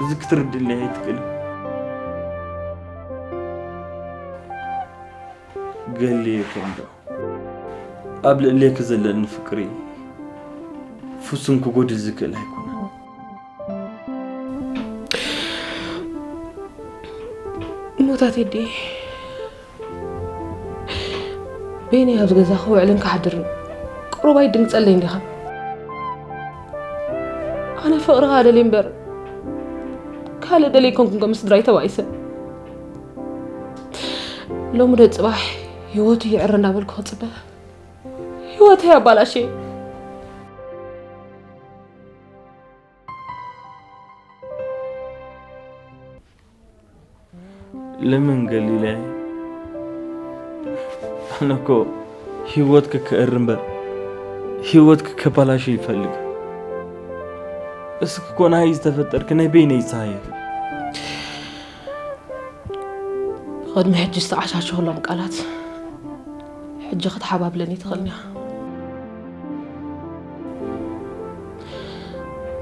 እዚ ክትርድእለይ ኣይትክእልን። ገሊ እኮ እንዶ ኣብ ልዕሌክ ዘለኒ ፍቅሪ ፍጹም ክጎድል ዝክእል ኣይኮነን። እሞታት ቴዲ በይነይ ኣብዚ ገዛ ክውዕልን ክሓድርን ቁሩብ ኣይድንግጸለይ እንዲኻ። ኣነ ፍቕርኻ ደልየ እምበር ካልእ ደለይ ኮንኩን ከም ስድራይ ተባኢሰ። ሎሚ ዶ ጽባሕ ህይወቱ ይዕረ እናበልኩ ክጽበ፣ ህይወተይ ኣባላሸ። ለምን ገሊላይ? ኣነ እኮ ህይወትክ ክእር እምበር ህይወትክ ከባላሽ ይፈልግ። እስክ ኮና ዝተፈጠርክ ናይ በይነይ ፀሃይ። ቅድሚ ሕጂ ዝተዓሻሸኹሎም ቃላት ሕጂ ክትሓባብለኒ ትኽእልኒ ኢኻ።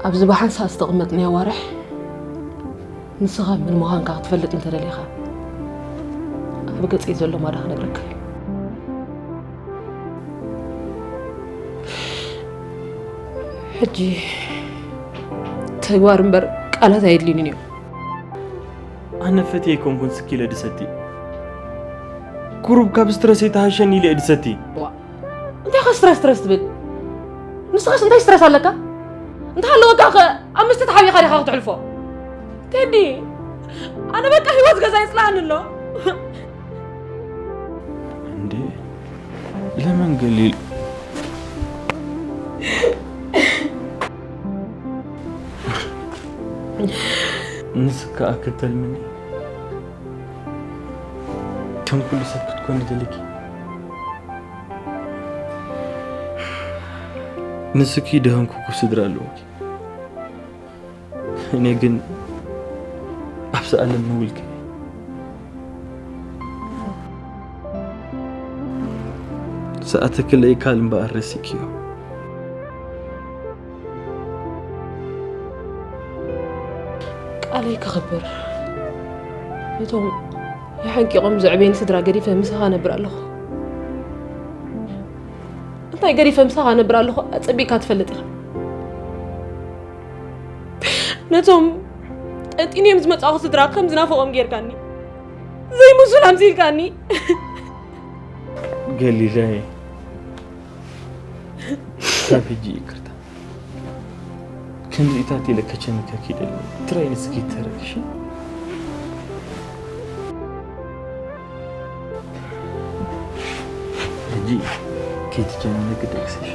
ኣብዚ ብሓንሳእ ዝተቐመጥናዮ ኣዋርሕ ንስኻ መን ምዃንካ ክትፈልጥ እንተደሊኻ ኣብ ገጸይ ዘሎ ማዳ ክነግረካ እዩ። ሕጂ ተግባር እምበር ቃላት ኣየድልዩንን እዮም። ኣነ ፈትየ ኣይኮንኩን ስኪለ ድሰቲ። ቁሩብ ካብ ስትረስ ኣይተሃሸኒ ኢለ እየ ድሰቲ። ዋ፣ እንታይ ኸ ስትረስ ስትረስ ትብል? ንስኻስ እንታይ ስትረስ ኣለካ? እንተሃለወካ ኸ ኣብ መስተ ተሓቢኻ ዲኻ ክትሕልፎ? ቴዲ፣ ኣነ በቃ ህይወት ገዛ ይጽልኣኒ ኣሎ። እንዴ፣ ለምን ገሊል? ንስካ ኣክተልምኒ ከም ኩሉ ሰብ ክትኮኒ ደለኪ። ንስኪ ደኸምኩ ስድራ ኣለውኪ። እኔ ግን ኣብዚ ዓለም ምውልከ ሰኣተክለይ ካል እምበኣር ረሲክዮ። ቃለይ ከኽብር፣ ነቶም የሓንቂቖም ዘዕቤን ስድራ ገዲፈ ምሳኻ ነብር ኣለኹ። እንታይ ገዲፈ ምሳኻ ነብር ኣለኹ ኣጸቢቕካ ትፈልጥ ኢኻ። ነቶም ጠንጢንዮም ዝመጻኹ ስድራ ከም ዝናፈቖም ጌርካኒ። ዘይምሱል ኣምሲልካኒ። ገሊላየ፣ ካብ ሕጂ ይቅርታ። ከምዚታት ኢለ ከቸንከኪ ደለ ትራይ ንስኪ ተረግሽ። ሕጂ ከይትጨነቂ ደቅስሽ።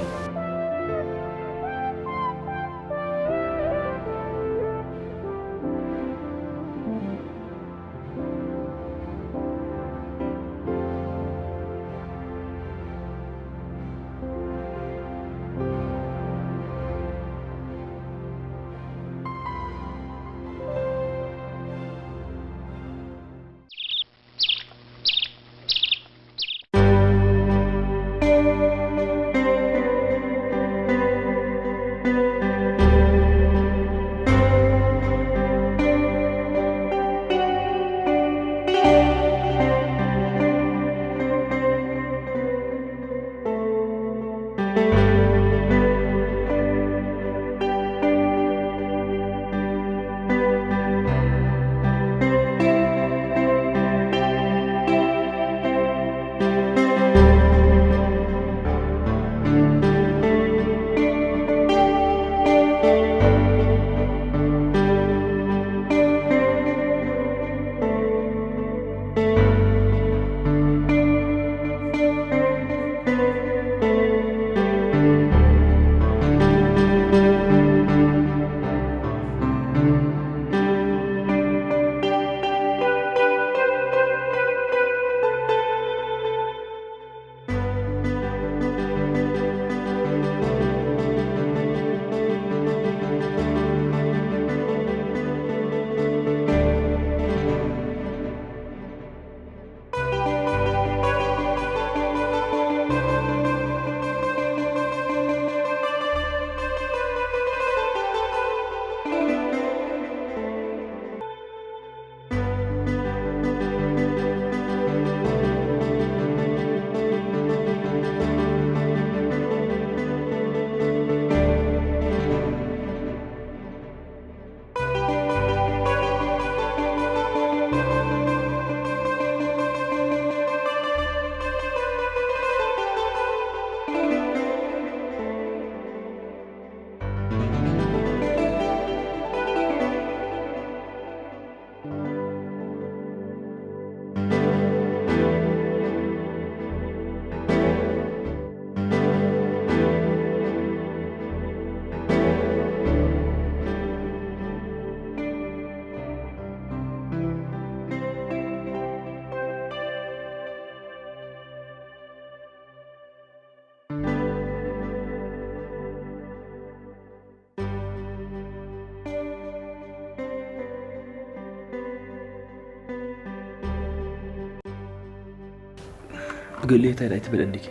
ገሊኤ እንታይ ደኣ ኣይትበለኒ ዲኺ?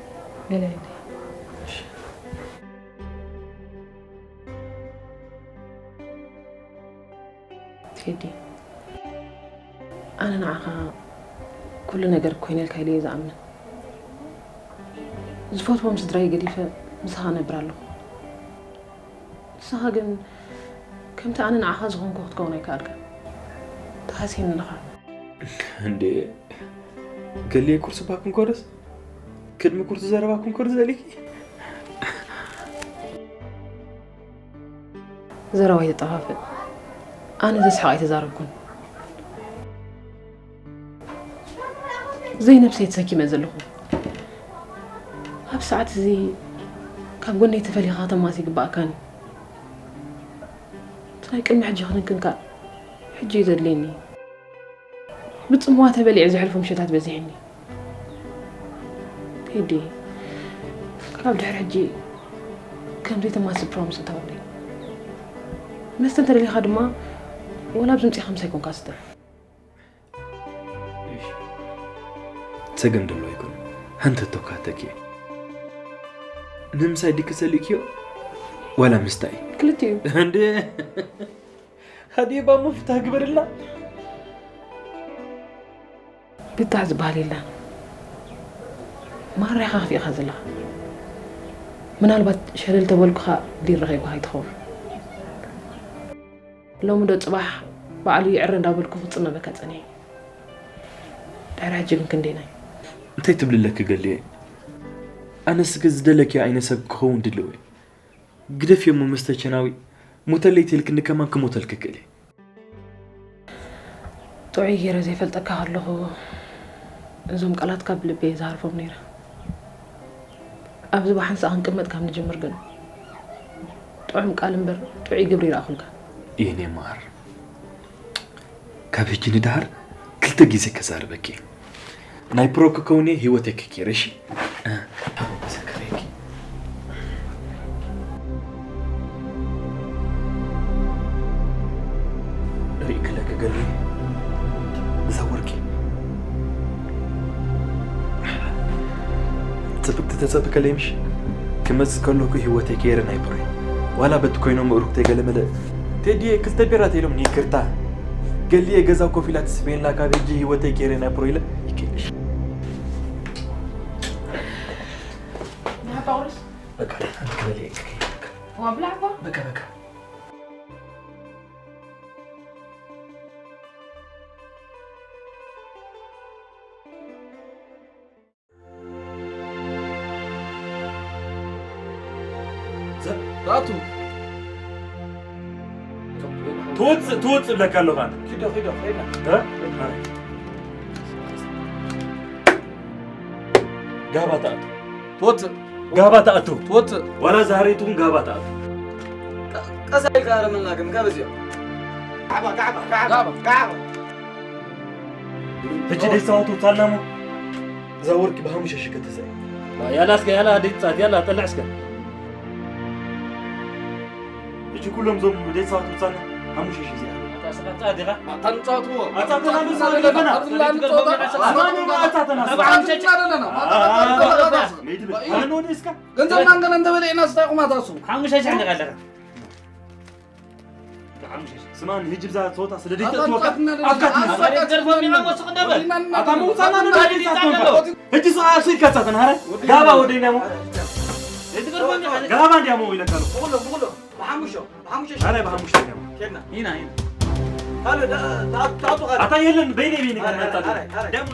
ገለ ኣይተ ቴዲ፣ ኣነ ንዓኻ ኩሉ ነገር ኮይነልካ ኢለ እየ ዝኣምን። ዝፈትዎም ስድራይ ገዲፈ ምሳኻ እነብር ኣለኹ። ንስኻ ግን ከምቲ ኣነ ንዓኻ ዝኾንኩ ክትከውን ኣይከኣልካን። ትሃስየኒ ኣለኻ። እንዴ፣ ገሊኤ ኩርሲ ባክ እንኮደስ? ቅድሚ ኩርሲ ዘረባ ክንኮር ዘሊኪ? ዘረባ ኣይተጠፋፍእ። ኣነ ዘስሕቕ ኣይተዛረብኩን። ዘይነብሰይ ተሰኪመ ዘለኹ። ኣብ ሰዓት እዚ ካብ ጎነይ ተፈሊኻ ከተማስ ይግባእካን። እቲ ናይ ቅድሚ ሕጂ ክንክንካ ሕጂ እዩ ዘድልየኒ። ብጽምዋ ተበሊዐ ዘሕልፎ ምሸታት በዚሕኒ። ቴዲ፣ ካብ ድሕሪ ሕጂ ከምዘይ ተማሲ ፕሮምስ እታወለይ። መስተ እንተደሊኻ ድማ ወላ ኣብዚ ምጺኻ ምሳይ ኮንካ ስተ። ጸገም ደሎ ኣይኮን። ሃንተቶ ካተኪ ንምሳይ ድክ ሰሊክዮ ዋላ ምስታይ? ክልቲኡ። እንዴ፣ ሃዲባ ሙፍታ ግበርላ። ብታሕ ዝበሃል የለን። ማራ ኢኻ ከፊእኻ ዘለኻ። ምናልባት ሸለል ተበልኩኻ ዲር ረኺብካ ኣይትኸውን። ሎሚ ዶ ጽባሕ ባዕሉ ይዕረ እንዳበልኩ ክጽመበካ ጸኒሐ። ድሕሪ ሕጂ ግን ክንደይናይ? እንታይ ትብሊ ኣለኪ ገሊኤ? ኣነስ ግን ዝደለኪ ዓይነት ሰብ ክኸውን ድልው እየ። ግደፍዮ እሞ መስተ ቸናዊ፣ ሙተለይ ተልክኒ ከማን ክሞተልኪ ክእል እየ። ጥዑይ ገይረ ዘይፈልጠካ ከለኹ እዞም ቃላትካ ብልበይ እየ ዝሃርፎም ነይረ። ኣብዚ ብሓንሳእ ክንቅመጥ ካብ ንጅምር ግን ጥዑም ቃል እምበር ጥዑይ ግብሪ ይረኣኹልካ። የኔ ማር፣ ካብ ሕጂ ንድሓር ክልተ ግዜ ከዛርበኪ። ናይ ፕሮክ ከውኔ ህይወተይ ከኪረ እሺ። መሰከረኪ። ርኢ ክለክ ገሉ እዛ ወርቂ ጽብቅቲ ተጸብቀለይ ምሽ ክመጽእ ከለኩ ህይወተይ ከየረ ናይ ብሮይ ዋላ በቲ ኮይኖም ምእሩክተይ ገለመለ ቴዲየ ክልተ ቢራ ተይሎም ንይክርታ ገሊየ ገዛ ኮፍ ኢላ ትስፈየላ ካብ ሕጂ ህይወተይ ከየረ ናይ ብሮይ ኢለ ይከይድሽ Hapa Orus. በቃ ኣንቲ ክበል Wa blacba. በቃ በቃ ታቱ ትወፅእ ትወፅእ ብለካ ኣለኹ ኣነ ኪዶ ኪዶ ኸይና እ? ጋባ ትኣቱ ትወፅእ ጋባ ትኣቱ ትወፅእ ዋላ ዛሬ ትኹን ጋባ ትኣቱ ቀሳ ኢልካ ኣረመና ግን ካብ እዚኦም ጋባ ጋባ ጋባ ጋባ ሕጂ ደስታዋ ትውፃልና እሞ እዛ ወርቂ ብሃሙሻ ሽከ ተሰ ያላ እስከ ያላ ደይትፃት ያላ ጠልዕ እስከ ሕጂ ኩሎም እዞም ደስታዋ ትውፃልና ሃሙሻ ሺ እዚኣ ኣታ ስኻ ፃት ዲኻ ኣታ ንፃወትዎ ኣታ ተናንስ ኣለና ኣብዚ ላንድ ፀወታ ኣማኒ ኣታ ተናስ ኣብዚ ሓሙሻ ኣለና መይትብል ኣኖኒ እስካ ገንዘብና እንገና እንተበሊዕና ስታይ ቁማታሱ ሓሙሻ ሺሕ ኣለኻ ስማን ህጂ ብዛ ጸወታ ስለ ደይ ኣታ ተጥወካ ንጻትና ኣፍካ ዘለና ትነሳ ገርፎ ሚና ወስኽ ነበር ኣታ መውጻና ነው ደይ ተጥወካ ህጂ ሰው አብሲል ከጻተን ሀረ ጋባ ወደኛ ሞ ገርፎ ሚና ጋባ እንዲያሞ ይለካሉ ብኩሎ ብኩሎ ብሓሙሾ ብሓሙሾ ሀረ በሐሙሽ ደኛ ኬድና ኢና ኢና ካልእ ታቱ ካልእ ኣታ የለን በይነ በይነ ከመጣ ሀረ ሀረ ደሞ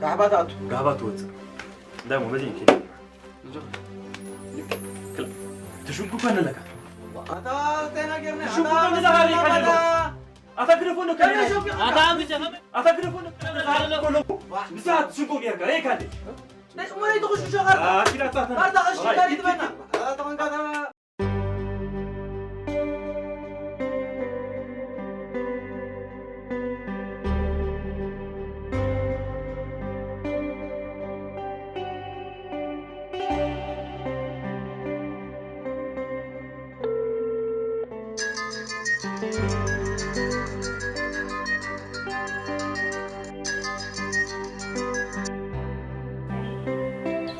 ጋሕባ ታቱ ጋባ ትወጽእ ደሞ በዚህ ኬድ ትሽንኩ ከነለካ ኣታ ጤና ጌርና ሽንኩ ከነለካ ይካደሎ ኣታ ግደፎ ነው ከነለካ ኣታ ምጀ ኣታ ግደፎ ነው ከነለካ ብዛት ሽንኩ ጌርካ ይካደ መሬት ቁሽሾ ካርታ ኣኪዳ ጻፈና ካርታ ቁሽሾ ካርታ ይትበና ተመንካታ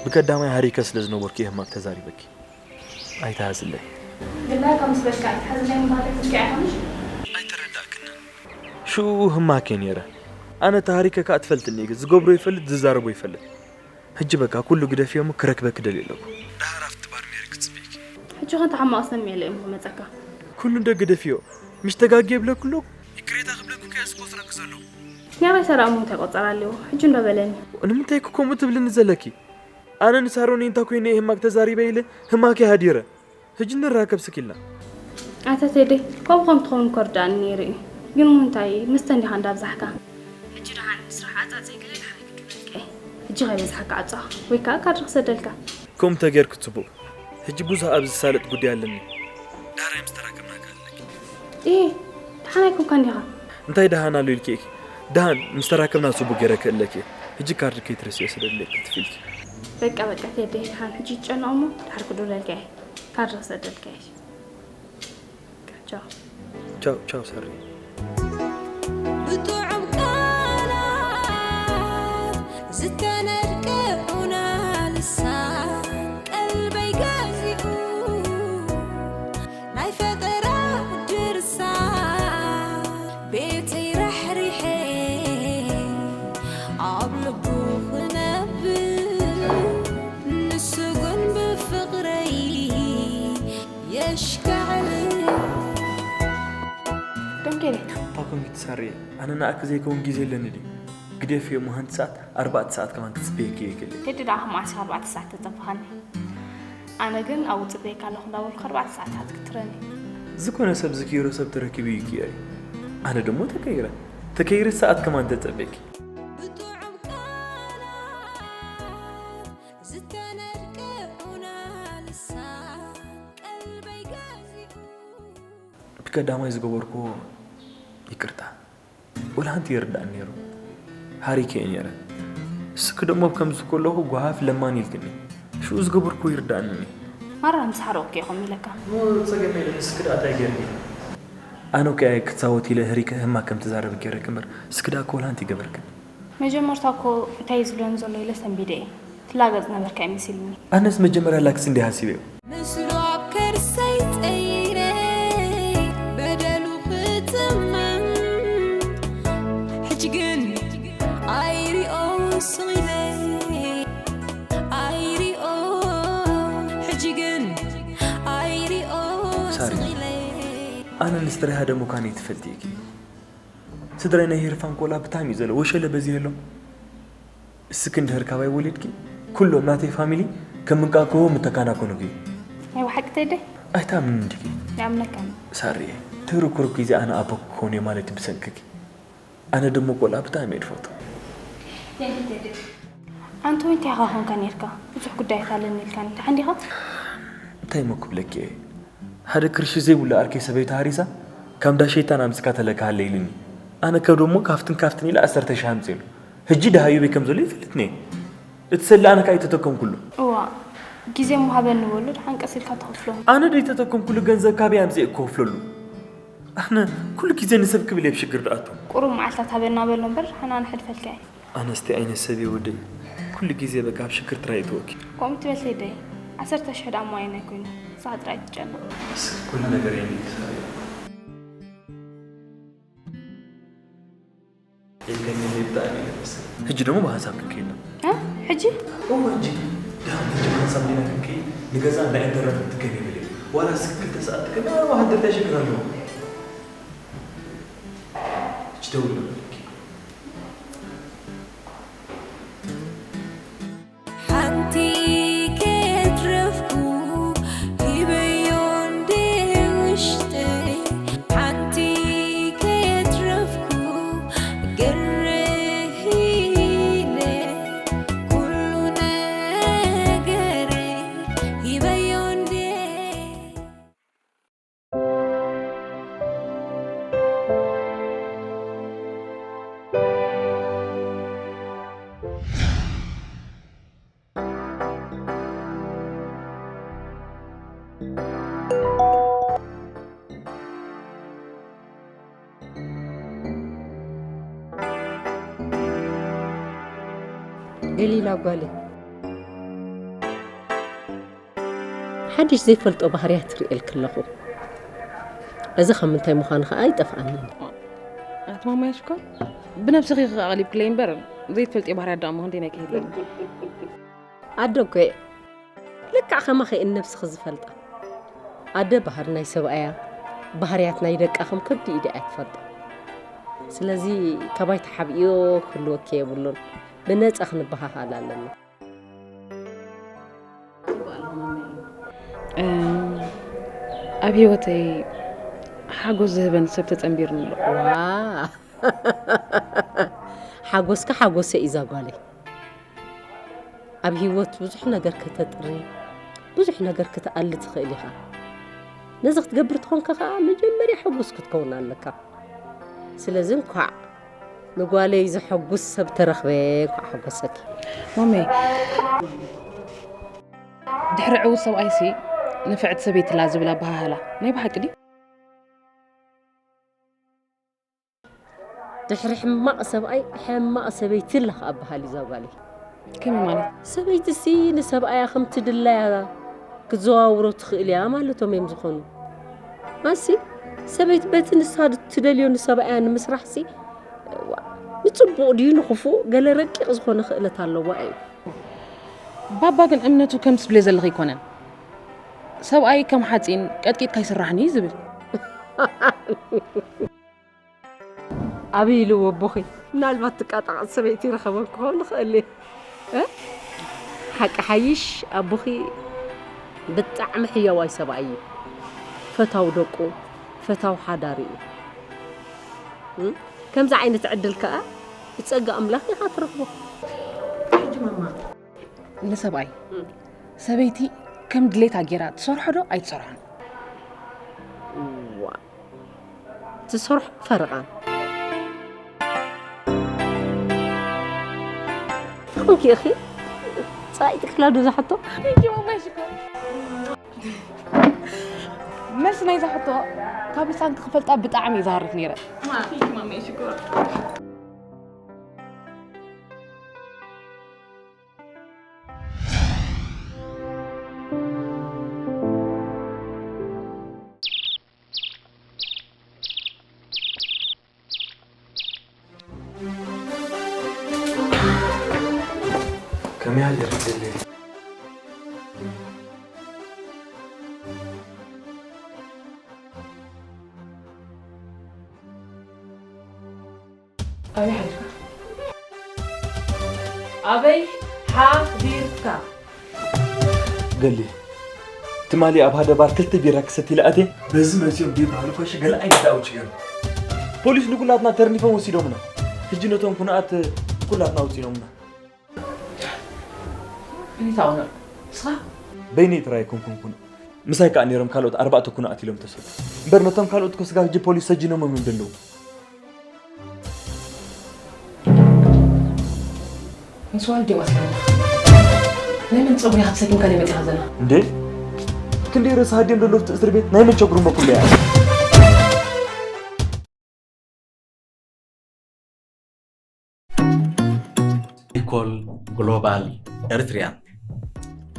ብቀዳማይ ሃሪከ ስለ ዝነበርኩ እየ ህማቅ ተዛሪበኪ። ኣይትሃዝለይ። ግላይ ከም ዝበልካ ኣይትሓዝለይ ምባል ትንኪ ኣይኮንሽ? ኣይተረዳእክንን። ሽኡ ህማክ እየ ነይረ። ኣነ ተሃሪከ ከኣ ትፈልጥኒ እየ። ዝገብሮ ይፈልጥ፣ ዝዛረቦ ይፈልጥ። ሕጂ በቃ ኩሉ ግደፍዮ እሞ ክረክበኪ ደልየ ኣለኩ። ደሓር ኣብቲ ባር ነይረ ክጽበይኪ። ሕጂ ኸ ተሓማቕ ሰሚዕለ እሞ መጸካ። ኩሉ እንደ ግደፍዮ። ምሽ ተጋጊ የብለኩ ኣለኩ። ይቅሬታ ክብለኩ ከ እስኮ ስረክ ዘለኹ። ናይ ሬሳ ደኣ እሞ እንታይ ቆጸራ ኣለዎ? ሕጂ እንዶ በለኒ። ንምንታይ እኮ ከምኡ ትብልኒ ዘለኪ? ኣነ ንሳሮን እንታይ ኮይነ ህማክ ተዛሪበ ኢለ ህማክ ሃዲረ። ሕጂ ንራከብ ስኪልና። ኣታ ቴዲ፣ ከምኡ ከም ትኸውን እኮ ርዳእኒ ነይሩ እዩ። ግን እሞ እንታይ ምስተ እንዲኻ እንዳብዛሕካ? ሕጂ ደሓን ስራሕ ኣጻጸይ ገለ ደሓን ክድረልካ እየ። ሕጂ ከይበዝሓካ ዓጾኻ ወይ ከኣ ካርድ ክሰደልካ። ከምኡ ተጌርኪ ጽቡቕ። ሕጂ ብዙሕ ኣብ ዝሳለጥ ጉዳይ ኣለኒ። ዳሕራይ ምስ ተራከብና ክእለኪ። እሂ፣ ደሓን ኣይኮንካን ዲኻ? እንታይ ደሃን ኣሎ ኢልኪ ኢኺ? ደሃን ምስ ተራከብና ጽቡቕ ገይረ ክእለኪ እየ። ሕጂ ካርድ ከይትረስዮ ስደድለይ ክልጥፍ ኢልኪ። በቃ፣ በቃ፣ ቴዲ፣ ደሓን ሕጂ ይጨነቕ እሞ ድሓር ክድውለልካ እየ። ካርድ ክሰደልካ እየ። ቻው። ቻው፣ ቻው፣ ሰሪ። ብጥዑም ቃላት ዝተነድቀ ዑና ልሳን ቀልበይ ገዚኡ ናይ ፈጠራ ድርሳን ቤተይ ራሕሪሐ ኣብ ልቡ ክነብር ንሱ ግን ብፍቕረይ የሽካዕል። ደንጌለ። እንታይ ኮንኪ ትሰርሒ? ኣነ ንኣኪ ዘይከውን ግዜ ኣለኒ ድዩ? ግደፍዮ እሞ ሓንቲ ሰዓት፣ ኣርባዕተ ሰዓት ከማን ክጽበየኪ እየ ክልል። ቴዲ ደኣ ከም ዓርሰ ኣርባዕተ ሰዓት ተጸበኻኒ። ኣነ ግን ኣብኡ ጽበየካ ኣለኹ እንዳበልኩ ኣርባዕተ ሰዓታት ክትረኒ። ዝኾነ ሰብ ዝክይሮ ሰብ ተረኪቡ ይክየር እዩ። ኣነ ደሞ ተከይረ። ተከይረ ሰዓት ከማን ተጸበየኪ። ብጥዑም ቃላት ዝተነድቀ ዑና ልሳን ቀልበይ ገዚኡ። እቲ ቀዳማይ ዝገበርኩዎ ይቅርታ። ወላ ሓንቲ ይርዳእኒ ነይሩ። ሃሪከ እየ ነይረ። እስኪ ደሞ ከምዚ ከለኹ ጓሃፍ ለማን ኢልክኒ። ሽኡ ዝገበርኩዎ ይርዳእኒ። ማራ ምስ ሓረቕኩ እየ ከምኡ ኢለካ። እሞ ጸገም የለን፣ እስኪ ደኣ እንታይ ገይርኒ? ኣነ እኮ እየ ክጻወት ኢለ ህሪከ ህማ ከም ትዛረብ ገይረክ እምበር፣ እስኪ ደኣ እኮ ወላ ሓንቲ ይገበርክን። መጀመርታ እኮ እንታይ እዩ ዝብለኒ ዘሎ ኢለ ሰንቢደ እየ። ትላገጽ ነበርካ እዩ መሲሉኒ። ኣነስ መጀመርያ ላክስ እንዲየ ሃሲበዮ። ምስሉ ኣብ ከርሰይ ጸይረ በደሉ ክጽመም፣ ሕጂ ግን ኣይሪኦ ስቕ ኢለ፣ ኣይሪኦ፣ ሕጂ ግን ኣይሪኦ ሳሪ፣ ስቕ ኢለ። ኣነ ንስትራይ ሃደሙካን ትፈልጢ ኢኪ። ስድራይ ናይ ሄርፋን ቆልዓ ብጣዕሚ እዩ ዘሎ። ወሸለ በዚሑ ኣሎ። እስኪ እንድሕር ካባይ ወሊድኪ፣ ኩሎም ናተይ ፋሚሊ ከም እንቃቅሆ ምተካናከኑኪ እዩ። ናይ ብሓቂ ቴዲ? ኣይትኣምንን ዲኺ? ይኣምነካ እየ። ሳሪ፣ ተረኩርኩ ግዜ ኣነ ኣቦ ክኸውን እየ ማለት ብሰንክኪ። ኣነ ደሞ ቆልዓ ብጣዕሚ እየ ዝፈቱ። ቴንክ ዩ ቴዲ። ኣንተ እውን እንታይ ኢኻ ኮንካ ኔርካ? ብዙሕ ጉዳያት ኣለኒ ኢልካኒ። ደሓን ዲኻ? እንታይ እሞ ክብለኪ እየ? ሓደ ቅርሺ ዘይብሉ ኣርከይ ሰበይቱ ሃሪሳ፣ ካብ እንዳ ሸይጣን ኣምጺእካ ተለካ ሃለ ኢሉኒ። ኣነ ከዶ እሞ ካፍትን ካፍትን ኢለ ዓሰርተ ሺሕ ኣምጺእሉ። ሕጂ ደሃዩ በይ ከም ዘሎ ይፈልጥኒ እየ። እቲ ሰለ ኣነ ከኣ ኣይተጠቀምኩሉ። እዋ፣ ግዜ እሞ ሃበኒ በሎ፣ ደሓን ቀስ ኢልካ ትኸፍሎ። ኣነ ደይተጠቀምኩሉ ገንዘብ ካበይ ኣምጺኤ ክኸፍለሉ? ኣነ ኩሉ ግዜ ንሰብ ክብል እየ ኣብ ሽግር ዝኣቱ። ቁሩብ መዓልታት ሃበና በሎ እምበር፣ ደሓን ኣነ ሕልፈልካ እየ። ኣነስቲ ዓይነት ሰብ እየ ወደይ። ኩሉ ግዜ በቃ ኣብ ሽግር ጥራይ እትወኪ። ከምኡ ትበል ቴደይ። ዓሰርተ ሽሕ ደኣ እሞ ኣየናይ ኮይኑ? ንስኻ ጥራይ ትጨነቕ። እስኪ ኩሉ ነገር የንክሳሪ። የከኒ ብጣዕሚ እዩ ደስ። ሕጂ ደሞ ብሓንሳብ ክንከይድ ነው። እ? ሕጂ? እዎ፣ ሕጂ። ደሓን ሕጂ ብሓንሳብ ዲና ክንከይድ? ንገዛ እንዳ ኢንተርነት ክትከኒ ይብል እዩ። ዋላ እስኪ ክልተ ሰዓት ትከኒ፣ ኣነ ዋላ እንታይ ሽግር ኣለዎ? ሕጂ ደውል በለኪ። ሓንቲ ከየትረፍኩ ሂበዮ እንደ ውሽጠይ፣ ሓንቲ ከየትረፍኩ ግርህ ኢለ ኩሉ ነገረይ ሂበዮ እንደ ገሊላ ጓለይ። ሓድሽ ዘይፈልጦ ባህርያት ርእየልኪ ኣለኹ። እዚ ካብ ምንታይ ምዃኑ ኸኣ ኣይጠፍኣንን። ኣቲ ማማይ ሽኮር፣ ብነብስኺ ኣቕሊብክለይ እምበር፣ ዘይትፈልጥዮ ባህርያት ደኣ እሞ ክንደይ ናይ ክህልየኒ። ኣደ እኮ እየ። ልክዕ ከማኺ እየን ነብስኺ ዝፈልጣ። ኣደ ባህሪ ናይ ሰብኣያ፣ ባህርያት ናይ ደቃ ከም ከብዲ ኢዳ እያ ትፈልጦ። ስለዚ ካባይ ተሓቢእዮ ክህልወኪ የብሉን። ብነጻ ክንበሃሃል ኣለና። እም፣ ኣብ ህይወተይ ሓጎስ ዝህበን ሰብ ተጸንቢርኒ ኣሎ። ዋ ሓጎስካ ሓጎሰ እዩ እዛ ጓለይ። ኣብ ህይወት ብዙሕ ነገር ከተጥሪ፣ ብዙሕ ነገር ክትኣሊ ትኽእል ኢኻ። ነዚ ክትገብር ትኾንካ ከዓ መጀመርያ ሕጉስ ክትከውን ኣለካ። ስለዚ እንኳዕ ንጓለይ ዘሐጉስ ሰብ ተረኽበ፣ እንኳዕ ሓጎሰኪ። ማመይ፣ ድሕሪ ዕዉት ሰብኣይሲ ንፍዕቲ ሰበይቲ ኣላ ዝብል ኣበሃህላ ናይ ብሓቂ ድዩ? ድሕሪ ሕማቕ ሰብኣይ ሕማቕ ሰበይቲ ኣላ ከዓ በሃል እዩ እዛ ጓለይ። ከመይ ማለት? ሰበይትሲ ንሰብኣያ ከምቲ ድላያ ክትዘዋውሮ ትኽእል እያ ማለቶም እዮም ዝኾኑ። ማሲ ሰበይቲ በቲ ንሳ ትደልዮ ንሰብኣያ ንምስራሕሲ ዋ፣ ንጽቡቕ ድዩ ንኽፉእ ገለ ረቂቕ ዝኾነ ክእለት ኣለዋ እዩ። ባባ ግን እምነቱ ከም ትብልዮ ዘለኺ ኣይኮነን። ሰብኣይ ከም ሓፂን ቀጥቂጥካ ኣይስራሕን እዩ ዝብል። ኣበይ ኢልዎ ኣቦኺ? ምናልባት ትቃጣቐጥ ሰበይቲ ይረኸበን ክኸውን ይኽእል እዩ። እ? ሓቂ ሓይሽ ኣቦኺ ብጣዕሚ ሕያዋይ ሰብኣይ እዩ። ፈታው ደቁ፣ ፈታው ሓዳር እዩ። እ? ከምዚ ዓይነት ዕድል ከኣ ብጸጋ ኣምላኽ ኢኻ ትረኽቦ። ሕጂ ማማ ንሰብኣይ ሰበይቲ ከም ድሌታ ጌራ ትሰርሖ ዶ ኣይትሰርሖን? ዋ ትሰርሖ ፈረቓን ኮንኪ ኢኺ ጻኢት ክላዶ ዝሓቶ ሕጂ ማማይ ሽኮር መልሲ ናይዛ ሕቶ ካብ ልሳንኪ ክፈልጣ ብጣዕሚ እዩ ዝሃርፍ ነይረ። ከመይ ሃዲርኪ ገሌ? ኣበይ ሓዲርካ? ኣበይ ሓዲርካ? ገሌ ትማሊ ኣብ ሓደ ባር ክልተ ቢራ ክሰቲ ኢለ ኣትየ። በዚ መጺኦም ደይበሃሉ ኮሽ ገለ ዓይነት ኣውጭ ገይሩ። ፖሊስ ንኩላትና ተርኒፎም ወሲዶምና። ሕጂ ነቶም ኩነኣት ኩላትና ኣውጺኦምና። እንታይ ታውነ? ንስኻ? በይነይ ጥራይ ኣይኮንኩን ኩነ። ምሳይ ከኣ ነይሮም ካልኦት ኣርባዕተ ኩነ ኣትሎም ተሰዱ። እምበር ነቶም ካልኦት ኮስጋ ሕጂ ፖሊስ ሰጂኖሞም እዮም ዘለዉ። ምስ ዋልድ እዮም ኣስሊምና። ናይ መን ጸጉሪ ኢኻ ተሰኪምካ ደይ መጺኻ ዘላ? እንዴ ክንደይ ርእሲ ሃድዮም ዘለዉ ኣብቲ እስር ቤት ናይ መን ቸግሩ መኩሉ እያ። ኢኮል ግሎባል ኤሪትሪያን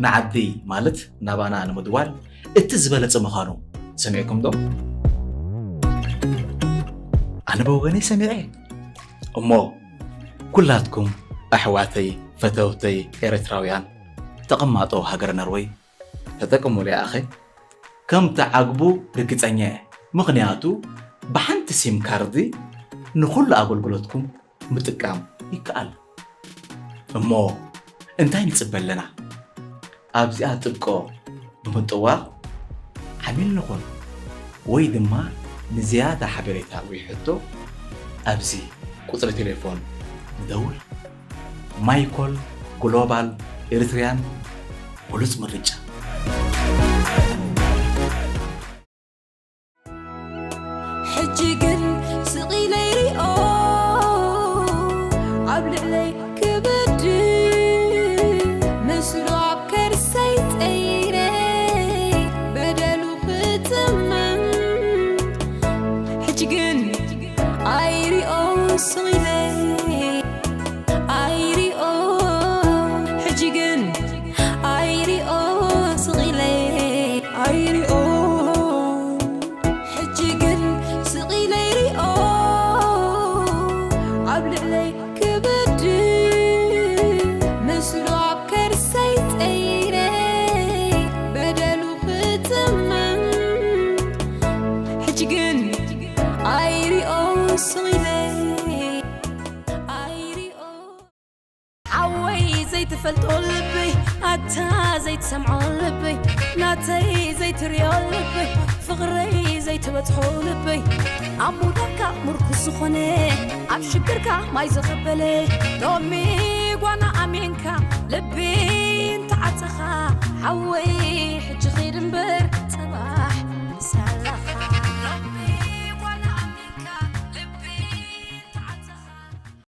ንዓዲ ማለት ናባና ንምድዋል እቲ ዝበለጸ ምዃኑ ሰሚዕኩም ዶ? ኣነ ብወገነይ ሰሚዐ እሞ ኩላትኩም ኣሕዋተይ ፈተውተይ ኤርትራውያን ተቐማጦ ሃገረ ነርወይ ተጠቀሙሉ ኣኸ ከም ትዓግቡ ርግጸኛ እየ። ምኽንያቱ ብሓንቲ ሲም ካርዲ ንኹሉ ኣገልግሎትኩም ምጥቃም ይከኣል። እሞ እንታይ ንጽበ ኣለና? ኣብዚኣ ጥብቆ ብምጥዋቕ ዓሚል ንኹን ወይ ድማ ንዝያዳ ሓበሬታ ወይ ሕቶ ኣብዚ ቁጽሪ ቴሌፎን ንደውል። ማይኮል ግሎባል ኤሪትሪያን ብሉጽ ምርጫ። ሕጂ ግን ስቕ ኢለ ይሪኦ ኣብ ልዕለይ ክብድል ምስሉ ኣብ ከርሰይ ጠይረ በደሉ ክጥምም ሕጂ ግን ኣይሪኦ ስቕ ኢለ ኣይሪኦ ሕጂ ግን ኣይሪኦ ስቕ ኢለ ግን ኣይሪኦ ስቕ ኢለ ኣይሪኦ ሓወይ ዘይትፈልጦ ልበይ ኣታ ዘይትሰምዖ ልበይ ናተይ ዘይትሪኦ ልበይ ፍቕረይ ዘይትበጽሖ ልበይ ኣብ ሙዳካ ምርኩስ ዝኾነ ኣብ ሽግርካ ማይ ዘቐበለ ሎሚ ጓና ኣሜንካ ልቢ እንተዓጸኻ ሓወይ ሕጂ ኺድ እምበር